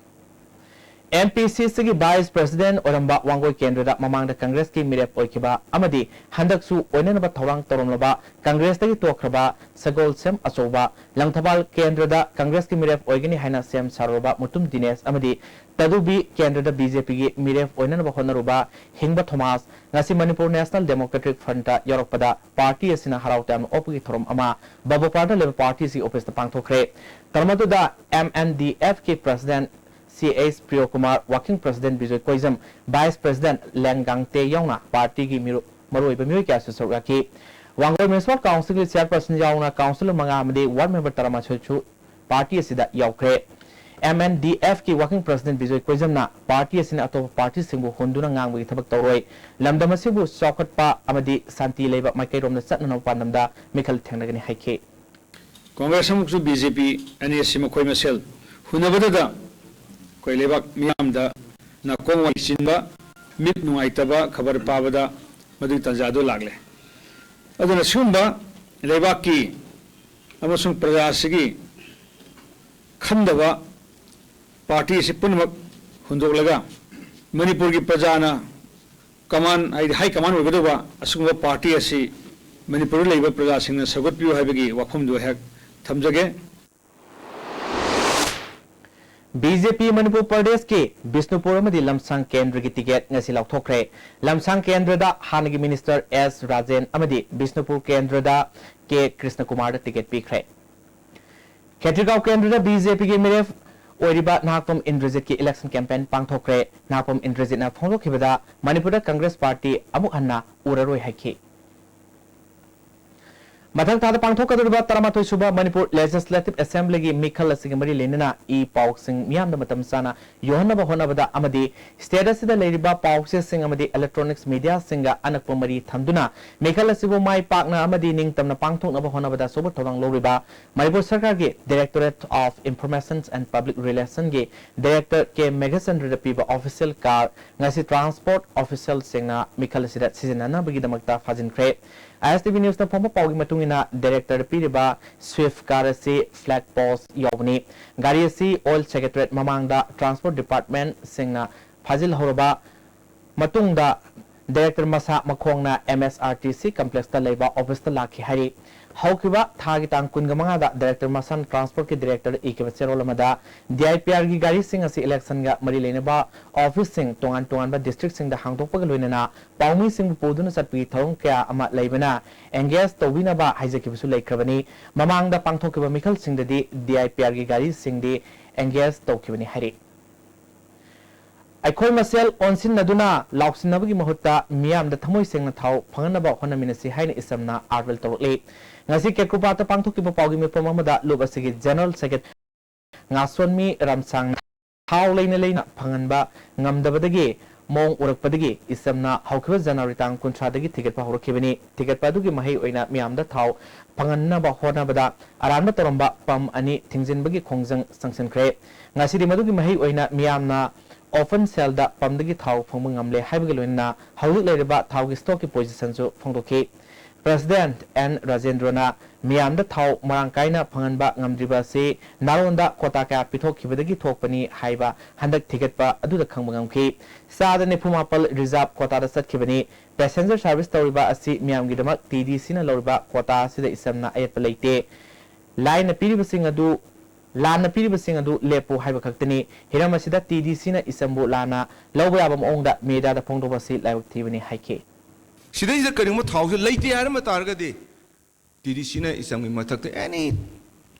ꯑꯦꯝ ꯄꯤ ꯁꯤ ꯁꯤꯒꯤ ꯚꯥꯏꯁ ꯄ꯭ꯔꯦꯁꯤꯗꯦꯟꯠ ꯑꯣꯏꯔꯝꯕ ꯋꯥꯡꯒꯣꯏ ꯀꯦꯟꯗ꯭ꯔꯗ ꯃꯃꯥꯡꯗ ꯀꯪꯒ꯭ꯔꯦꯁꯀꯤ ꯃꯤꯔꯦꯞ ꯑꯣꯏꯈꯤꯕ ꯑꯃꯗꯤ ꯍꯟꯗꯛꯁꯨ ꯑꯣꯏꯅꯅꯕ ꯊꯧꯔꯥꯡ ꯇꯧꯔꯝꯂꯕ ꯀꯪꯒ꯭ꯔꯦꯁꯇꯒꯤ ꯇꯣꯛꯈ꯭ꯔꯕ ꯁꯒꯣꯜꯁꯦꯝ ꯑꯆꯧꯕ, ꯂꯪꯊꯕꯥꯜ ꯀꯦꯟꯗ꯭ꯔꯗ ꯀꯪꯒ꯭ꯔꯦꯁꯀꯤ ꯃꯤꯔꯦꯞ ꯑꯣꯏꯒꯅꯤ ꯍꯥꯏꯅ ꯁꯦꯝ ꯁꯥꯔꯨꯔꯕ ꯃꯨꯇꯨꯝ ꯗꯤꯅꯦꯁ ꯑꯃꯗꯤ ꯇꯗꯨꯕꯤ ꯀꯦꯟꯗ꯭ꯔꯗ ꯕꯤ ꯖꯦ ꯄꯤꯒꯤ ꯃꯤꯔꯦꯞ ꯑꯣꯏꯅꯅꯕ ꯍꯣꯠꯅꯔꯨꯕ ꯍꯤꯡꯕ ꯊꯣꯃꯥꯁ ꯉꯁꯤ ꯃꯅꯤꯄꯨꯔ ꯅꯦꯁꯅꯦꯜ ꯗꯦꯃꯣꯀ꯭ꯔꯦꯇꯤꯛ ꯐ꯭ꯔꯟꯠꯇ ꯌꯥꯎꯔꯛꯄꯗ ꯄꯥꯔꯇꯤ ꯑꯁꯤꯅ ꯍꯔꯥꯎ ꯇꯌꯥꯝꯅ ꯑꯣꯛꯄꯒꯤ ꯊꯧꯔꯝ ꯑꯃ ꯕꯕꯣꯄꯥꯔꯗ ꯂꯩꯕ ꯄꯥꯔꯇꯤ ꯑꯁꯤꯒꯤ ꯑꯣꯐꯤꯁꯇ ꯄꯥꯡꯊꯣꯛꯈ꯭ꯔꯦ꯫ ꯊꯧꯔꯝ ꯑꯗꯨꯗ ꯑꯦꯝ ꯑꯦꯟ ꯗꯤ ꯑꯦꯐꯀꯤ president C H Priyokumar, working president Bijoy Koijam, vice president ꯂꯦꯡꯒꯥꯡꯇꯦ ꯌꯥꯎꯅ ꯄꯥꯔꯇꯤꯒꯤ ꯃꯤꯔꯨ-, ꯃꯔꯨꯑꯣꯏꯕ ꯃꯤꯑꯣꯏ ꯀꯌꯥꯁꯨ ꯁꯔꯨꯛ ꯌꯥꯈꯤ꯫ ꯋꯥꯡꯒꯣꯏ ꯃ꯭ꯌꯨꯅꯤꯁꯤꯄꯥꯜ ꯀꯥꯎꯟꯁꯤꯜꯒꯤ ꯆꯦꯌꯔꯄꯔꯁꯟ ꯌꯥꯎꯅ ꯀꯥꯎꯟꯁꯤꯂꯔ ꯃꯉꯥ ꯑꯃꯗꯤ ꯋꯥꯔꯗ ꯃꯦꯝꯕꯔ ꯇꯔꯥꯃꯥꯊꯣꯏꯁꯨ ꯄꯥꯔꯇꯤ ꯑꯁꯤꯗ ꯌꯥꯎꯈ꯭ꯔꯦ꯫ M N D F ꯀꯤ working president ꯕꯤꯖꯣꯏ ꯀꯣꯏꯖꯝꯅ party ꯑꯁꯤꯅ ꯑꯇꯣꯞꯄ party ꯁꯤꯡꯕꯨ ꯍꯨꯟꯗꯨꯅ ꯉꯥꯡꯕꯒꯤ ꯊꯕꯛ ꯇꯧꯔꯣꯏ, ꯂꯝꯗꯝ ꯑꯁꯤꯕꯨ ꯆꯥꯎꯈꯠꯄ ꯑꯃꯗꯤ ꯁꯥꯟꯇꯤ ꯂꯩꯕ ꯃꯥꯏꯀꯩꯔꯣꯝꯗ ꯆꯠꯅꯅꯕ ꯄꯥꯟꯗꯝꯗ ꯃꯤꯈꯜ ꯊꯦꯡꯅꯒꯅꯤ ꯍꯥꯏꯈꯤ꯫ Congress ꯑꯃꯁꯨꯡ B J P ꯑꯅꯤ ꯑꯁꯤ ꯃꯈꯣꯏ ꯃꯁꯦꯜ ꯍꯨꯟꯅꯕꯗꯗ ꯑꯩꯈꯣꯏ ꯂꯩꯕꯥꯛ ꯃꯤꯌꯥꯝꯗ ꯅꯥꯀꯣꯡ ꯋꯥꯏ ꯆꯤꯟꯕ, ꯃꯤꯠ ꯅꯨꯡꯉꯥꯏꯇꯕ ꯈꯕꯔ ꯄꯥꯕꯗ ꯃꯗꯨꯒꯤ ꯇꯥꯟꯖꯥꯗꯨ ꯂꯥꯛꯂꯦ꯫ ꯑꯗꯨꯅ ꯁꯤꯒꯨꯝꯕ ꯂꯩꯕꯥꯛꯀꯤ ꯑꯃꯁꯨꯡ ꯄ꯭ꯔꯖꯥ ꯑꯁꯤꯒꯤ ꯈꯟꯗꯕ party ꯑꯁꯤ ꯄꯨꯝꯅꯃꯛ ꯍꯨꯟꯗꯣꯛꯂꯒ ꯃꯅꯤꯄꯨꯔꯒꯤ ꯄ꯭ꯔꯖꯥꯅ command, ꯍꯥꯏꯗꯤ high command ꯑꯣꯏꯒꯗꯧꯕ ꯑꯁꯤꯒꯨꯝꯕ party ꯑꯁꯤ ꯃꯅꯤꯄꯨꯔꯗ ꯂꯩꯕ ꯄ꯭ꯔꯖꯥꯁꯤꯡꯅ ꯁꯧꯒꯠꯄꯤꯌꯨ ꯍꯥꯏꯕꯒꯤ ꯋꯥꯐꯝꯗꯨ ꯑꯩꯍꯥꯛ ꯊꯝꯖꯒꯦ꯫ B J P ꯃꯅꯤꯄꯨꯔ ꯄ꯭ꯔꯗꯦꯁꯀꯤ ꯕꯤꯁꯅꯨꯄꯨꯔ ꯑꯃꯗꯤ ꯂꯝꯁꯥꯡ ꯀꯦꯟꯗ꯭ꯔꯒꯤ ticket ꯉꯁꯤ ꯂꯥꯎꯊꯣꯛꯈ꯭ꯔꯦ꯫ ꯂꯝꯁꯥꯡ ꯀꯦꯟꯗ꯭ꯔꯗ ꯍꯥꯟꯅꯒꯤ minister S ꯔꯥꯖꯦꯟ ꯑꯃꯗꯤ ꯕꯤꯁꯅꯨꯄꯨꯔ ꯀꯦꯟꯗ꯭ꯔꯗ K ꯀ꯭ꯔꯤꯁꯅꯀꯨꯃꯥꯔꯗ ticket ꯄꯤꯈ꯭ꯔꯦ꯫ ꯈꯦꯇ꯭ꯔꯤꯒꯥꯎ ꯀꯦꯟꯗ꯭ꯔꯗ B J P ꯒꯤ ꯃꯤꯔꯦꯞ ꯑꯣꯏꯔꯤꯕ ꯅꯍꯥꯛꯄꯝ ꯏꯟꯗ꯭ꯔꯖꯤꯠꯀꯤ election campaign ꯄꯥꯡꯊꯣꯛꯈ꯭ꯔꯦ꯫ ꯅꯍꯥꯛꯄꯝ ꯏꯟꯗ꯭ꯔꯖꯤꯠꯅ ꯐꯣꯡꯗꯣꯛꯈꯤꯕꯗ ꯃꯅꯤꯄꯨꯔꯗ Congress party ꯑꯃꯨꯛ ꯍꯟꯅ ꯎꯔꯔꯣꯏ ꯍꯥꯏꯈꯤ꯫ ꯃꯊꯪ ꯊꯥꯗ ꯄꯥꯡꯊꯣꯛꯀꯗꯧꯔꯤꯕ ꯇꯔꯥꯃꯥꯊꯣꯏ ꯁꯨꯕ ꯃꯅꯤꯄꯨꯔ Legislative Assembly ꯒꯤ ꯃꯤꯈꯜ ꯑꯁꯤꯒꯤ ꯃꯔꯤ ꯂꯩꯅꯅ e-ꯄꯥꯎꯁꯤꯡ ꯃꯤꯌꯥꯝꯗ ꯃꯇꯝ ꯆꯥꯅ ꯌꯧꯍꯟꯅꯕ ꯍꯣꯠꯅꯕꯗ ꯑꯃꯗꯤ state ꯑꯁꯤꯗ ꯂꯩꯔꯤꯕ ꯄꯥꯎ ꯆꯦꯁꯤꯡ ꯑꯃꯗꯤ electronics media ꯁꯤꯡꯒ ꯑꯅꯛꯄ ꯃꯔꯤ ꯊꯝꯗꯨꯅ ꯃꯤꯈꯜ ꯑꯁꯤꯕꯨ ꯃꯥꯏ ꯄꯥꯛꯅ ꯑꯃꯗꯤ ꯅꯤꯡꯇꯝꯅ ꯄꯥꯡꯊꯣꯛꯅꯕ ꯍꯣꯠꯅꯕꯗ ꯑꯆꯧꯕ ꯊꯧꯗꯥꯡ ꯂꯧꯔꯤꯕ ꯃꯅꯤꯄꯨꯔ ꯁꯔꯀꯥꯔꯒꯤ Directorate of Information and Public Relation ꯒꯤ Director K ꯃꯦꯘꯆꯟꯗ꯭ꯔꯗ ꯄꯤꯕ official car ꯉꯁꯤ transport official ꯁꯤꯡꯅ ꯃꯤꯈꯜ ꯑꯁꯤꯗ ꯁꯤꯖꯤꯟꯅꯅꯕꯒꯤꯗꯃꯛꯇ ꯐꯥꯖꯤꯟꯈ꯭ꯔꯦ꯫ I S T V News ꯅ ꯐꯪꯕ ꯄꯥꯎꯒꯤ ꯃꯇꯨꯡ ꯏꯟꯅ, Director ꯗ ꯄꯤꯔꯤꯕ Swift car ꯑꯁꯤ flag post ꯌꯥꯎꯕꯅꯤ꯫ ꯒꯥꯔꯤ ꯑꯁꯤ Old Secretariat ꯃꯃꯥꯡꯗ Transport Department ꯁꯤꯡꯅ ꯐꯥꯖꯤꯜꯍꯧꯔꯕ ꯃꯇꯨꯡꯗ, Director ꯃꯁꯥ ꯃꯈꯣꯡꯅ M S R T C complex ꯇ ꯂꯩꯕ office ꯇ ꯂꯥꯛꯈꯤ ꯍꯥꯏꯔꯤ꯫ ꯍꯧꯈꯤꯕ ꯊꯥꯒꯤ ꯇꯥꯡ ꯀꯨꯟꯃꯉꯥꯗ Director ꯃꯁꯥꯅ Transport ꯀꯤ Director ꯗ ꯏꯈꯤꯕ ꯆꯦꯔꯣꯜ ꯑꯃꯗ, D I P R ꯒꯤ ꯒꯥꯔꯤꯁꯤꯡ ꯑꯁꯤ election ꯒ ꯃꯔꯤ ꯂꯩꯅꯕ office ꯁꯤꯡ ꯇꯣꯉꯥꯟ ꯇꯣꯉꯥꯟꯕ district ꯁꯤꯡꯗ ꯍꯥꯡꯗꯣꯛꯄꯒ ꯂꯣꯏꯅꯅ ꯄꯥꯎꯃꯤꯁꯤꯡꯕꯨ ꯄꯨꯗꯨꯅ ꯆꯠꯄꯒꯤ ꯊꯧꯔꯝ ꯀꯌꯥ ꯑꯃ ꯂꯩꯕꯅ engage ꯇꯧꯕꯤꯅꯕ ꯍꯥꯏꯖꯈꯤꯕꯁꯨ ꯂꯩꯈ꯭ꯔꯕꯅꯤ꯫ ꯃꯃꯥꯡꯗ ꯄꯥꯡꯊꯣꯛꯈꯤꯕ ꯃꯤꯈꯜꯁꯤꯡꯗꯗꯤ D I P R ꯒꯤ ꯒꯥꯔꯤꯁꯤꯡꯗꯤ engage ꯇꯧꯈꯤꯕꯅꯤ ꯍꯥꯏꯔꯤ꯫ ꯑꯩꯈꯣꯏ ꯃꯁꯦꯜ ꯑꯣꯟꯁꯤꯟꯅꯗꯨꯅ ꯂꯥꯎꯁꯤꯟꯅꯕꯒꯤ ꯃꯍꯨꯠꯇ ꯃꯤꯌꯥꯝꯗ ꯊꯃꯣꯏ ꯁꯦꯡꯅ ꯊꯥꯎ ꯐꯪꯍꯟꯅꯕ ꯍꯣꯠꯅꯃꯤꯟꯅꯁꯤ ꯍꯥꯏꯅ ꯏꯁꯝꯅ appeal ꯇꯧꯔꯛꯂꯤ꯫ ꯉꯁꯤ ꯀꯦꯀꯨꯄꯥꯠꯇ ꯄꯥꯡꯊꯣꯛꯈꯤꯕ ꯄꯥꯎꯒꯤ ꯃꯤꯐꯝ ꯑꯃꯗ ꯂꯨꯞ ꯑꯁꯤꯒꯤ General Secretary ꯉꯥꯁꯣꯟꯃꯤ ꯔꯥꯝꯁꯥꯡꯅ ꯊꯥꯎ ꯂꯩꯅ ꯂꯩꯅ ꯐꯪꯍꯟꯕ ꯉꯝꯗꯕꯗꯒꯤ ꯃꯑꯣꯡ ꯎꯔꯛꯄꯗꯒꯤ ꯏꯆꯝꯅ ꯍꯧꯈꯤꯕ ꯖꯅꯋꯥꯔꯤ ꯇꯥꯡ ꯀꯨꯟꯊ꯭ꯔꯥꯗꯒꯤ ꯊꯤꯒꯠꯄ ꯍꯧꯔꯛꯈꯤꯕꯅꯤ꯫ ꯊꯤꯒꯠꯄ ꯑꯗꯨꯒꯤ ꯃꯍꯩ ꯑꯣꯏꯅ ꯃꯤꯌꯥꯝꯗ ꯊꯥꯎ ꯐꯪꯍꯟꯅꯕ ꯍꯣꯠꯅꯕꯗ ꯑꯔꯥꯟꯕ ꯇꯧꯔꯝꯕ ꯄꯝ ꯑꯅꯤ ꯊꯤꯡꯖꯤꯟꯕꯒꯤ ꯈꯣꯡꯖꯪ ꯆꯪꯁꯤꯟꯈ꯭ꯔꯦ꯫ ꯉꯁꯤꯗꯤ ꯃꯗꯨꯒꯤ ꯃꯍꯩ ꯑꯣꯏꯅ ꯃꯤꯌꯥꯝꯅ open sale ꯗ ꯄꯝꯗꯒꯤ ꯊꯥꯎ ꯐꯪꯕ ꯉꯝꯂꯦ ꯍꯥꯏꯕꯒ ꯂꯣꯏꯅꯅ ꯍꯧꯖꯤꯛ ꯂꯩꯔꯤꯕ ꯊꯥꯎꯒꯤ stock ꯀꯤ position ꯁꯨ ꯐꯣꯡꯗꯣꯛꯈꯤ꯫ President ꯑꯦꯟ ꯔꯥꯖꯦꯟꯗ꯭ꯔꯣꯅ ꯃꯤꯌꯥꯝꯗ ꯊꯥꯎ ꯃꯔꯥꯡ ꯀꯥꯏꯅ ꯐꯪꯍꯟꯕ ꯉꯝꯗ꯭ꯔꯤꯕ ꯑꯁꯤ ꯅꯥꯔꯣꯟꯗ quota ꯀꯌꯥ ꯄꯤꯊꯣꯛꯈꯤꯕꯗꯒꯤ ꯊꯣꯛꯄꯅꯤ ꯍꯥꯏꯕ ꯍꯟꯗꯛ ꯊꯤꯒꯠꯄ ꯑꯗꯨꯗ ꯈꯪꯕ ꯉꯝꯈꯤ꯫ ꯆꯥꯗ ꯅꯤꯐꯨ ꯃꯥꯄꯜ reserve quota ꯗ ꯆꯠꯈꯤꯕꯅꯤ꯫ Passenger service ꯇꯧꯔꯤꯕ ꯑꯁꯤ ꯃꯤꯌꯥꯝꯒꯤꯗꯃꯛ T D C ꯅ ꯂꯧꯔꯤꯕ quota ꯑꯁꯤꯗ ꯏꯆꯝꯅ ꯑꯌꯦꯠꯄ ꯂꯩꯇꯦ꯫ ꯂꯥꯏꯅ ꯄꯤꯔꯤꯕꯁꯤꯡ ꯑꯗꯨ, ꯂꯥꯟꯅ ꯄꯤꯔꯤꯕꯁꯤꯡ ꯑꯗꯨ ꯂꯦꯞꯄꯨ ꯍꯥꯏꯕ ꯈꯛꯇꯅꯤ꯫ ꯍꯤꯔꯝ ꯑꯁꯤꯗ T D C ꯅ ꯏꯆꯝꯕꯨ ꯂꯥꯟꯅ ꯂꯧꯕ ꯌꯥꯕ ꯃꯑꯣꯡꯗ ꯃꯦꯗꯤꯌꯥꯗ ꯐꯣꯡꯗꯣꯛꯄ ꯑꯁꯤ ꯂꯥꯏꯕꯛ ꯊꯤꯕꯅꯤ ꯍꯥꯏꯈꯤ꯫ ꯁꯤꯗꯩꯁꯤꯗ ꯀꯔꯤꯒꯨꯝꯕ ꯊꯥꯎꯁꯦ ꯂꯩꯇꯦ ꯍꯥꯏꯔꯝꯕ ꯇꯥꯔꯒꯗꯤ T D C ꯅ ꯏꯆꯝꯒꯤ ꯃꯊꯛꯇ any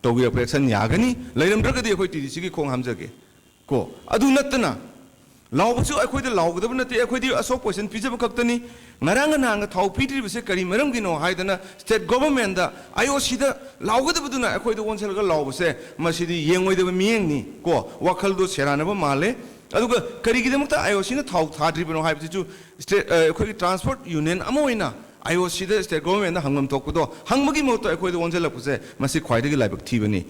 ꯇꯧꯕꯤꯔꯛꯄ action ꯌꯥꯒꯅꯤ꯫ ꯂꯩꯔꯝꯗ꯭ꯔꯒꯗꯤ ꯑꯩꯈꯣꯏ T D C ꯒꯤ ꯈꯣꯡ ꯍꯥꯝꯖꯒꯦ ꯀꯣ꯫ ꯑꯗꯨ ꯅꯠꯇꯅ ꯂꯥꯎꯕꯁꯨ ꯑꯩꯈꯣꯏꯗ ꯂꯥꯎꯒꯗꯕ ꯅꯠꯇꯦ, ꯑꯩꯈꯣꯏꯗꯤ ꯑꯁꯣꯛ ꯄꯣꯏꯁꯟ ꯄꯤꯖꯕ ꯈꯛꯇꯅꯤ꯫ ꯉꯔꯥꯡꯒ ꯅꯍꯥꯟꯒ ꯊꯥꯎ ꯄꯤꯗ꯭ꯔꯤꯕꯁꯦ ꯀꯔꯤ ꯃꯔꯝꯒꯤꯅꯣ ꯍꯥꯏꯗꯅ state government the, I O C ꯗ ꯂꯥꯎꯒꯗꯕꯗꯨꯅ ꯑꯩꯈꯣꯏꯗ ꯑꯣꯟꯁꯤꯜꯂꯒ ꯂꯥꯎꯕꯁꯦ, ꯃꯁꯤꯗꯤ ꯌꯦꯡꯉꯣꯏꯗꯕ ꯃꯤꯠꯌꯦꯡꯅꯤ ꯀꯣ꯫ ꯋꯥꯈꯜꯗꯣ ꯁꯦꯔꯥꯟꯅꯕ ꯃꯥꯜꯂꯦ꯫ ꯑꯗꯨꯒ ꯀꯔꯤꯒꯤꯗꯃꯛꯇ I O C ꯅ ꯊꯥꯎ ꯊꯥꯗ꯭ꯔꯤꯕꯅꯣ ꯍꯥꯏꯕꯁꯤꯁꯨ state, ꯑ, ꯑꯩꯈꯣꯏꯒꯤ transport union ꯑꯃ ꯑꯣꯏꯅ I O C the state government ꯗ ꯍꯪꯐꯝ ꯊꯣꯛꯄꯗꯣ ꯍꯪꯕꯒꯤ ꯃꯍꯨꯠꯇ ꯑꯩꯈꯣꯏꯗ ꯑꯣꯟꯁꯤꯜꯂꯛꯄꯁꯦ, ꯃꯁꯤ ꯈ꯭ꯋꯥꯏꯗꯒꯤ ꯂꯥꯏꯕꯛ ꯊꯤꯕꯅꯤ꯫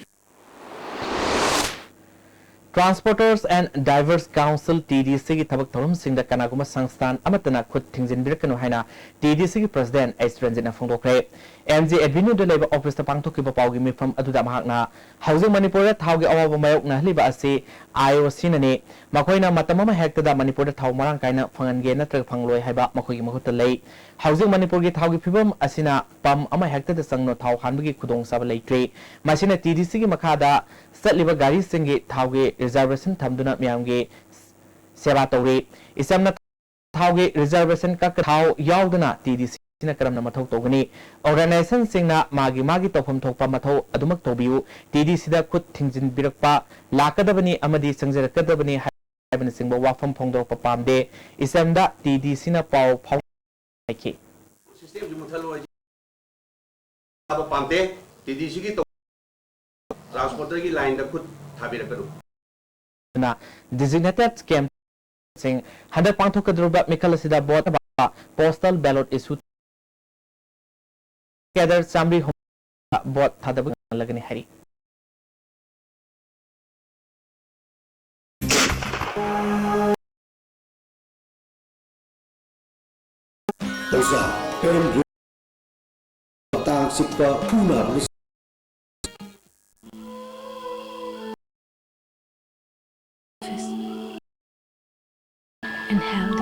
Transporters and Drivers Council, T D C ꯒꯤ ꯊꯕꯛ ꯊꯧꯔꯝꯁꯤꯡꯗ ꯀꯅꯥꯒꯨꯝꯕ ꯁꯪꯁꯊꯥꯟ ꯑꯃꯠꯇꯅ ꯈꯨꯠ ꯊꯤꯡꯖꯤꯟꯕꯤꯔꯛꯀꯅꯨ ꯍꯥꯏꯅ T D C ꯒꯤ President ꯑꯩꯆ ꯔꯟꯖꯤꯠꯅ ꯐꯣꯡꯗꯣꯛꯈ꯭ꯔꯦ꯫ M G Avenue ꯗ ꯂꯩꯕ office ꯇ ꯄꯥꯡꯊꯣꯛꯈꯤꯕ ꯄꯥꯎꯒꯤ ꯃꯤꯐꯝ ꯑꯗꯨꯗ ꯃꯍꯥꯛꯅ ꯍꯧꯖꯤꯛ ꯃꯅꯤꯄꯨꯔꯗ ꯊꯥꯎꯒꯤ ꯑꯋꯥꯕ ꯃꯥꯌꯣꯛꯅꯍꯜꯂꯤꯕ ꯑꯁꯤ I O C ꯅꯅꯤ꯫ ꯃꯈꯣꯏꯅ ꯃꯇꯝ ꯑꯃ ꯍꯦꯛꯇꯗ ꯃꯅꯤꯄꯨꯔꯗ ꯊꯥꯎ ꯃꯔꯥꯡ ꯀꯥꯏꯅ ꯐꯪꯍꯟꯒꯦ ꯅꯠꯇ꯭ꯔꯒ ꯐꯪꯂꯣꯏ ꯍꯥꯏꯕ ꯃꯈꯣꯏꯒꯤ ꯃꯈꯨꯠꯇ ꯂꯩ꯫ ꯍꯧꯖꯤꯛ ꯃꯅꯤꯄꯨꯔꯒꯤ ꯊꯥꯎꯒꯤ ꯐꯤꯕꯝ ꯑꯁꯤꯅ pump ꯑꯃ ꯍꯦꯛꯇꯗ ꯆꯪꯗꯨꯅ ꯊꯥꯎ ꯍꯥꯟꯕꯒꯤ ꯈꯨꯗꯣꯡꯆꯥꯕ ꯂꯩꯇ꯭ꯔꯤ꯫ ꯃꯁꯤꯅ T D C ꯒꯤ ꯃꯈꯥꯗ ꯆꯠꯂꯤꯕ ꯒꯥꯔꯤꯁꯤꯡꯒꯤ ꯊꯥꯎꯒꯤ reservation ꯊꯝꯗꯨꯅ ꯃꯤꯌꯥꯝꯒꯤ ꯁꯦꯕꯥ ꯇꯧꯔꯤ꯫ ꯏꯆꯝꯅ ꯊꯥꯎꯒꯤ reservation ꯀꯛ-, ꯊꯥꯎ ꯌꯥꯎꯗꯅ T D C ꯅ ꯀꯔꯝꯅ ꯃꯊꯧ ꯇꯧꯒꯅꯤ? Organization ꯁꯤꯡꯅ ꯃꯥꯒꯤ ꯃꯥꯒꯤ ꯇꯧꯐꯝ ꯊꯣꯛꯄ ꯃꯊꯧ ꯑꯗꯨꯃꯛ ꯇꯧꯕꯤꯌꯨ꯫ T D C ꯗ ꯈꯨꯠ ꯊꯤꯡꯖꯤꯟꯕꯤꯔꯛꯄ ꯂꯥꯛꯀꯗꯕꯅꯤ ꯑꯃꯗꯤ ꯆꯪꯖꯔꯛꯀꯗꯕꯅꯤ ꯍꯥꯏꯕꯅꯆꯤꯡꯕ ꯋꯥꯐꯝ ꯐꯣꯡꯗꯣꯔꯛꯄ ꯄꯥꯝꯗꯦ꯫ ꯏꯆꯝꯗ T D C ꯅ ꯄꯥꯎ ꯐꯥꯎ ꯍꯥꯏꯈꯤ꯫ System ꯁꯤ ꯃꯨꯠꯊꯠꯂꯣ ꯍꯥꯏꯁꯤ ꯄꯥꯝꯗꯦ꯫ T D C ꯒꯤ ꯇꯧ-, transporter ꯒꯤ line ꯗ ꯈꯨꯠ ꯊꯥꯕꯤꯔꯛꯀꯅꯨ꯫ ꯑꯗꯨꯅ designated campꯁꯤꯡ ꯍꯟꯗꯛ ꯄꯥꯡꯊꯣꯛꯀꯗꯧꯔꯤꯕ ꯃꯤꯈꯜ ꯑꯁꯤꯗ vote postal ballot issue cadre ꯆꯥꯃꯔꯤ ꯍꯨꯝꯐꯨ vote ꯊꯥꯗꯕ ꯉꯝꯂꯒꯅꯤ ꯍꯥꯏꯔꯤ꯫ ꯑꯣꯖꯥ, ꯀꯔꯝ ꯃꯇꯥꯡ ꯆꯤꯛꯄ ꯈꯨ ꯅꯥꯕꯅ and held.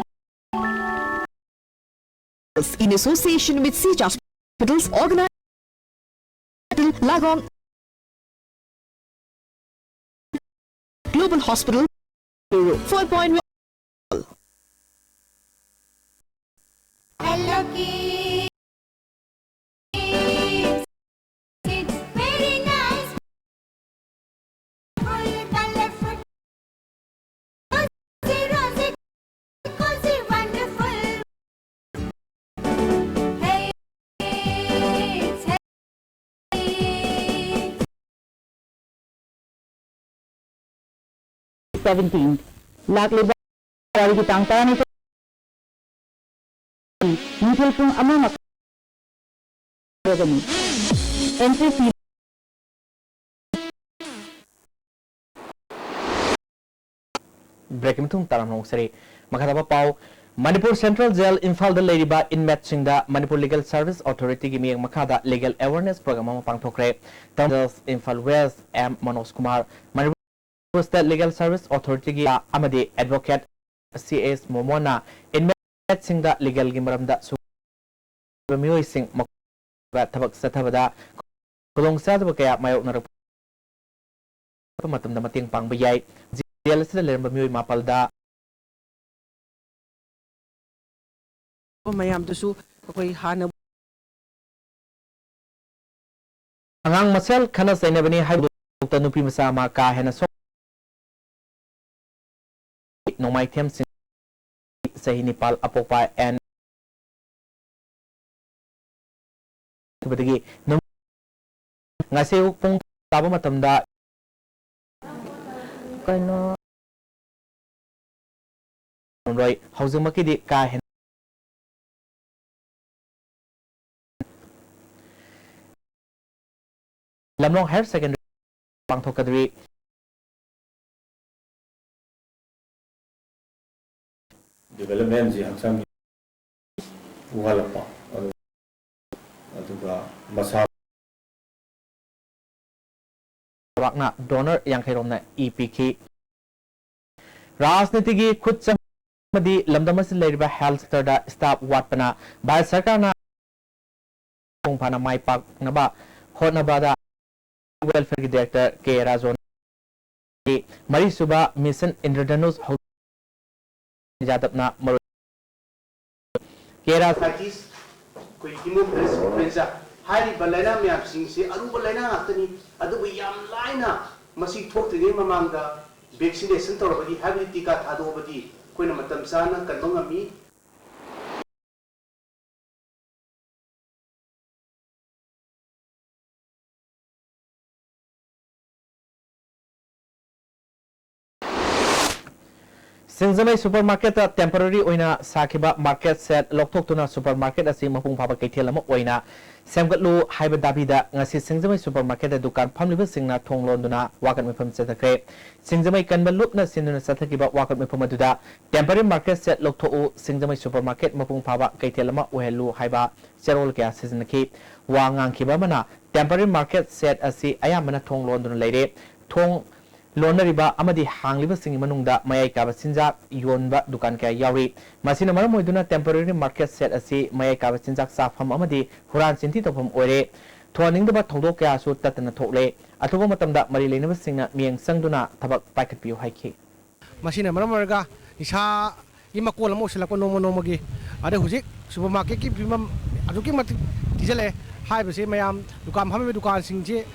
In association with Sage Hospitals, organized Lagong Global Hospital, four point one. Hello Kids, it's very nice. Full colorful, rosy, rosy, cozy, wonderful. Hey, hey. Seventeen, ꯂꯥꯛꯂꯤꯕ ꯐꯦꯕ꯭ꯔꯨꯋꯥꯔꯤꯒꯤ ꯇꯥꯡ ꯇꯔꯥꯅꯤꯊꯣꯏ ꯅꯨꯡꯊꯤꯜ ꯄꯨꯡ ꯑꯃ ꯃꯈꯥꯏ ꯇꯧꯒꯅꯤ꯫ Entry fee Breakꯀꯤ ꯃꯇꯨꯡ ꯇꯥꯔꯝꯅ ꯑꯃꯨꯛ ꯁꯔꯤ꯫ ꯃꯈꯥ ꯇꯥꯕ ꯄꯥꯎ, ꯃꯅꯤꯄꯨꯔ Central Jail ꯏꯝꯐꯥꯜꯗ ꯂꯩꯔꯤꯕ inmateꯁꯤꯡꯗ ꯃꯅꯤꯄꯨꯔ Legal Service Authorityꯒꯤ ꯃꯤꯠꯌꯦꯡ ꯃꯈꯥꯗ legal awareness program ꯑꯃ ꯄꯥꯡꯊꯣꯛꯈ꯭ꯔꯦ꯫ ꯇꯝ-, Imphal West, M Manoj Kumar, Manipur State Legal Service Authorityꯒꯤ ꯑꯃꯗꯤ advocate ꯁꯤ ꯑꯦꯁ ꯃꯣꯃꯣꯟꯅ inmateꯁꯤꯡꯗ legalꯒꯤ ꯃꯔꯝꯗ ꯁꯨ-, ꯃꯤꯑꯣꯏꯁꯤꯡ ꯃꯈꯣꯏ ꯊꯕꯛ ꯆꯠꯊꯕꯗ ꯈꯨꯗꯣꯡꯆꯥꯗꯕ ꯀꯌꯥ ꯃꯥꯌꯣꯛꯅꯔꯛꯄ ꯃꯇꯝꯗ ꯃꯇꯦꯡ ꯄꯥꯡꯕ ꯌꯥꯏ꯫ ꯖꯦꯜ ꯑꯁꯤꯗ ꯂꯩꯔꯝꯕ ꯃꯤꯑꯣꯏ ꯃꯥꯄꯜꯗ ꯃꯌꯥꯝꯗꯨꯁꯨ ꯑꯩꯈꯣꯏ ꯍꯥꯟꯅ ꯑꯉꯥꯡ ꯃꯁꯦꯜ ꯈꯠꯅ ꯆꯩꯅꯕꯅꯤ ꯍꯥꯏꯕꯗꯨ ꯅꯨꯄꯤ ꯃꯆꯥ ꯑꯃ ꯀꯥ ꯍꯦꯟꯅ ꯁꯣꯛ-, ꯅꯣꯡꯃꯥꯏꯊꯦꯝꯁꯤꯡ ꯆꯍꯤ ꯅꯤꯄꯥꯜ ꯑꯄꯣꯛꯄ ꯑꯦꯟ ꯈꯤꯕꯗꯒꯤ ꯅꯨꯃꯤꯠ ꯉꯁꯤ ꯑꯌꯨꯛ ꯄꯨꯡ ꯇꯥꯕ ꯃꯇꯝꯗ ꯀꯩꯅꯣ ꯔꯣꯏ꯫ ꯍꯧꯖꯤꯛꯃꯛꯀꯤꯗꯤ ꯀꯥ ꯍꯦꯟꯅ ꯂꯝꯂꯣꯡ ꯍꯥꯌꯔ ꯁꯦꯀꯦꯟꯗꯔꯤ ꯄꯥꯡꯊꯣꯛꯀꯗꯧꯔꯤ꯫ ꯗꯤꯕꯦꯂꯞꯃꯦꯟꯁꯤ ꯍꯛꯆꯥꯡꯒꯤ ꯋꯥꯠꯂꯛꯄ, ꯑꯗꯨ-, ꯑꯗꯨꯒ ꯃꯁꯥ ꯂꯩꯕꯥꯛꯅ ꯗꯣꯅꯔ ꯌꯥꯡꯈꯩ ꯔꯣꯝꯅ ꯏ ꯄꯤꯈꯤ꯫ ꯔꯥꯖꯅꯤꯇꯤꯒꯤ ꯈꯨꯠ ꯆꯪ ꯑꯃꯗꯤ ꯂꯝꯗꯝ ꯑꯁꯤꯗ ꯂꯩꯔꯤꯕ ꯍꯦꯜꯊ ꯁꯦꯛꯇꯔꯗ ꯁ꯭ꯇꯥꯐ ꯋꯥꯠꯄꯅ ꯚꯥꯔꯠ ꯁꯔꯀꯥꯔꯅ ꯃꯄꯨꯡ ꯐꯥꯅ ꯃꯥꯏ ꯄꯥꯛꯅꯕ ꯍꯣꯠꯅꯕꯗ ꯋꯦꯜꯐꯤꯌꯔꯒꯤ ꯗꯥꯏꯔꯦꯛꯇꯔ ꯀꯦ ꯔꯥꯖꯣꯟ ꯃꯔꯤꯁꯨꯕ ꯃꯤꯁꯟ ꯏꯟꯗ꯭ꯔꯙꯅꯨꯁ ꯍꯧ-, ꯌꯥꯗꯕꯅ ꯃꯔꯨ ꯀꯦ ꯔꯥꯖ ꯍꯦꯄꯥꯇꯥꯏꯇꯤꯁ, ꯑꯩꯈꯣꯏ ꯍꯤꯃꯣꯐꯤꯂꯁ ꯏꯟꯐ꯭ꯂꯨꯑꯦꯟꯖꯥ ꯍꯥꯏꯔꯤꯕ ꯂꯥꯏꯅꯥ ꯃꯌꯥꯝꯁꯤꯡꯁꯤ ꯑꯔꯨꯕ ꯂꯥꯏꯅꯥ ꯉꯥꯛꯇꯅꯤ꯫ ꯑꯗꯨꯕꯨ ꯌꯥꯝ ꯂꯥꯏꯅ ꯃꯁꯤ ꯊꯣꯛꯇ꯭ꯔꯤꯉꯩ ꯃꯃꯥꯡꯗ ꯚꯦꯛꯁꯤꯅꯦꯁꯟ ꯇꯧꯔꯕꯗꯤ, ꯍꯥꯏꯕꯗꯤ ꯇꯤꯀꯥ ꯊꯥꯗꯣꯛꯑꯕꯗꯤ, ꯑꯩꯈꯣꯏꯅ ꯃꯇꯝ ꯆꯥꯅ ꯀꯟꯕ ꯉꯝꯃꯤ꯫ ꯁꯤꯡꯖꯃꯩ ꯁꯨꯄꯔ ꯃꯥꯔꯀꯦꯠꯇ ꯇꯦꯝꯄꯔꯔꯤ ꯑꯣꯏꯅ ꯁꯥꯈꯤꯕ ꯃꯥꯔꯀꯦꯠ ꯁꯦꯠ ꯂꯧꯊꯣꯛꯇꯨꯅ ꯁꯨꯄꯔ ꯃꯥꯔꯀꯦꯠ ꯑꯁꯤ ꯃꯄꯨꯡ ꯐꯥꯕ ꯀꯩꯊꯦꯜ ꯑꯃ ꯑꯣꯏꯅ ꯁꯦꯝꯒꯠꯂꯨ ꯍꯥꯏꯕ ꯗꯥꯕꯤꯗ ꯉꯁꯤ ꯁꯤꯡꯖꯃꯩ ꯁꯨꯄꯔ ꯃꯥꯔꯀꯦꯠꯇ ꯗꯨꯀꯥꯟ ꯐꯝꯂꯤꯕꯁꯤꯡꯅ ꯊꯣꯡ ꯂꯣꯟꯗꯨꯅ ꯋꯥꯀꯠ ꯃꯤꯐꯝ ꯆꯠꯊꯈ꯭ꯔꯦ꯫ ꯁꯤꯡꯖꯃꯩ ꯀꯟꯕ ꯂꯨꯞꯅ ꯁꯤꯟꯗꯨꯅ ꯆꯠꯊꯈꯤꯕ ꯋꯥꯀꯠ ꯃꯤꯐꯝ ꯑꯗꯨꯗ ꯇꯦꯝꯄꯔꯔꯤ ꯃꯥꯔꯀꯦꯠ ꯁꯦꯠ ꯂꯧꯊꯣꯛꯎ, ꯁꯤꯡꯖꯃꯩ ꯁꯨꯄꯔ ꯃꯥꯔꯀꯦꯠ ꯃꯄꯨꯡ ꯐꯥꯕ ꯀꯩꯊꯦꯜ ꯑꯃ ꯑꯣꯏꯍꯜꯂꯨ ꯍꯥꯏꯕ ꯆꯦꯔꯣꯜ ꯀꯌꯥ ꯁꯤꯖꯤꯟꯅꯈꯤ꯫ ꯋꯥ ꯉꯥꯡꯈꯤꯕ ꯑꯃꯅ, ꯇꯦꯝꯄꯔꯔꯤ ꯃꯥꯔꯀꯦꯠ ꯁꯦꯠ ꯑꯁꯤ ꯑꯌꯥꯝꯕꯅ ꯊꯣꯡ ꯂꯣꯟꯗꯨꯅ ꯂꯩꯔꯦ꯫ ꯊꯣꯡ ꯂꯣꯟꯅꯔꯤꯕ ꯑꯃꯗꯤ ꯍꯥꯡꯂꯤꯕꯁꯤꯡꯒꯤ ꯃꯅꯨꯡꯗ ꯃꯌꯥꯏ ꯀꯥꯕ ꯆꯤꯟꯖꯥꯛ ꯌꯣꯟꯕ ꯗꯨꯀꯥꯟ ꯀꯌꯥ ꯌꯥꯎꯔꯤ꯫ ꯃꯁꯤꯅ ꯃꯔꯝ ꯑꯣꯏꯗꯨꯅ ꯇꯦꯝꯄꯔꯔꯤ ꯃꯥꯔꯀꯦꯠ ꯁꯦꯠ ꯑꯁꯤ ꯃꯌꯥꯏ ꯀꯥꯕ ꯆꯤꯟꯖꯥꯛ ꯆꯥꯐꯝ ꯑꯃꯗꯤ ꯍꯨꯔꯥꯟ ꯆꯤꯟꯊꯤ ꯇꯧꯐꯝ ꯑꯣꯏꯔꯦ꯫ ꯊꯣꯛꯍꯟꯅꯤꯡꯗꯕ ꯊꯧꯗꯣꯛ ꯀꯌꯥꯁꯨ ꯇꯠꯇꯅ ꯊꯣꯛꯂꯦ꯫ ꯑꯊꯨꯕ ꯃꯇꯝꯗ ꯃꯔꯤ ꯂꯩꯅꯕꯁꯤꯡꯅ ꯃꯤꯠꯌꯦꯡ ꯆꯪꯗꯨꯅ ꯊꯕꯛ ꯄꯥꯏꯈꯠꯄꯤꯌꯨ ꯍꯥꯏꯈꯤ꯫ ꯃꯁꯤꯅ ꯃꯔꯝ ꯑꯣꯏꯔꯒ ꯅꯤꯁꯥꯒꯤ ꯃꯀꯣꯜ ꯑꯃ ꯑꯣꯏꯁꯤꯜꯂꯛꯄ ꯅꯣꯡꯃ ꯅꯣꯡꯃꯒꯤ, ꯑꯗꯩ ꯍꯧꯖꯤꯛ ꯁꯨꯄꯔ ꯃꯥꯔꯀꯦꯠꯀꯤ ꯐꯤꯕꯝ ꯑꯗꯨꯛꯀꯤ ꯃꯇꯤꯛ ꯊꯤꯖꯤꯜꯂꯛꯑꯦ꯫ ꯍꯥꯏꯕꯁꯤ ꯃꯌꯥꯝ ꯗꯨꯀꯥꯟ ꯐꯝꯃꯤꯕ ꯗꯨꯀꯥꯟꯁꯤꯡꯁꯤ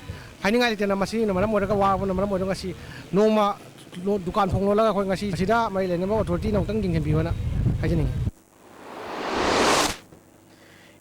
ꯍꯥꯏꯅꯤꯡꯉꯥꯏ ꯂꯩꯇꯅ, ꯃꯁꯤꯅ ꯃꯔꯝ ꯑꯣꯏꯔꯒ ꯋꯥꯕꯅ ꯃꯔꯝ ꯑꯣꯏꯔꯒ ꯉꯁꯤ ꯅꯣꯡꯃ ꯂꯣ-, ꯗꯨꯀꯥꯟ ꯊꯣꯡ ꯂꯣꯜꯂꯒ ꯑꯩꯈꯣꯏ ꯉꯁꯤ ꯁꯤꯗ ꯃꯔꯤ ꯂꯩꯅꯕ ꯑꯣꯊꯣꯔꯤꯇꯤꯅ ꯑꯃꯨꯛꯇꯪ ꯌꯦꯡꯁꯤꯟꯕꯤꯌꯣꯅ ꯍꯥꯏꯖꯅꯤꯡꯉꯤ꯫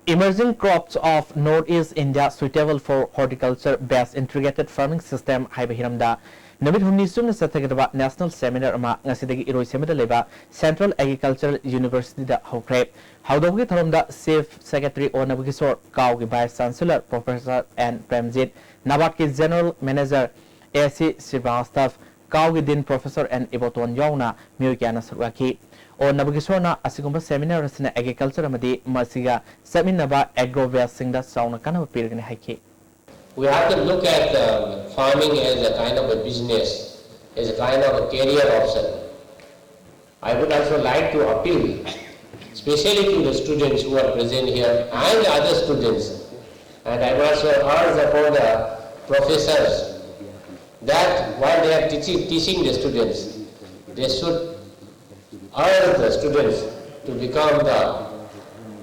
Emerging crops of North East India suitable for horticulture based integrated farming system ꯍꯥꯏꯕ ꯍꯤꯔꯝꯗ ꯅꯨꯃꯤꯠ ꯍꯨꯝꯅꯤ ꯆꯨꯞꯅ ꯆꯠꯊꯒꯗꯕ National Seminar ꯑꯃ ꯉꯁꯤꯗꯒꯤ ꯏꯔꯣꯏꯁꯦꯝꯕꯗ ꯂꯩꯕ Central Agricultural Universityꯗ ꯍꯧꯈ꯭ꯔꯦ꯫ ꯍꯧꯗꯧꯕꯒꯤ ꯊꯧꯔꯝꯗ Chief Secretary ꯑꯣ ꯅꯕꯀꯤꯁꯣꯔ, ꯀꯥꯎꯒꯤ Vice Chancellor Professor N Premjit, ꯅꯕꯥꯔꯗꯀꯤ General Manager A C Srivastava, ꯀꯥꯎꯒꯤ Dean Professor ꯑꯦꯟ ꯏꯕꯣꯇꯣꯟ ꯌꯥꯎꯅ ꯃꯤꯑꯣꯏ ꯀꯌꯥꯅ ꯁꯔꯨꯛ ꯌꯥꯈꯤ꯫ ꯑꯣ ꯅꯕꯀꯤꯁꯣꯔꯅ ꯑꯁꯤꯒꯨꯝꯕ seminar ꯑꯁꯤꯅ agriculture ꯑꯃꯗꯤ ꯃꯁꯤꯒ ꯆꯠꯃꯤꯟꯅꯕ agro wasteꯁꯤꯡꯗ ꯆꯥꯎꯅ ꯀꯥꯟꯅꯕ ꯄꯤꯔꯒꯅꯤ ꯍꯥꯏꯈꯤ꯫ We have to look at uh, farming as a kind of a business, as a kind of a career option. I would also like to appeal, especially to the students who are present here and other students, and I would also urge upon the professors that while they are teaching, teaching the students, they should urge the students to become the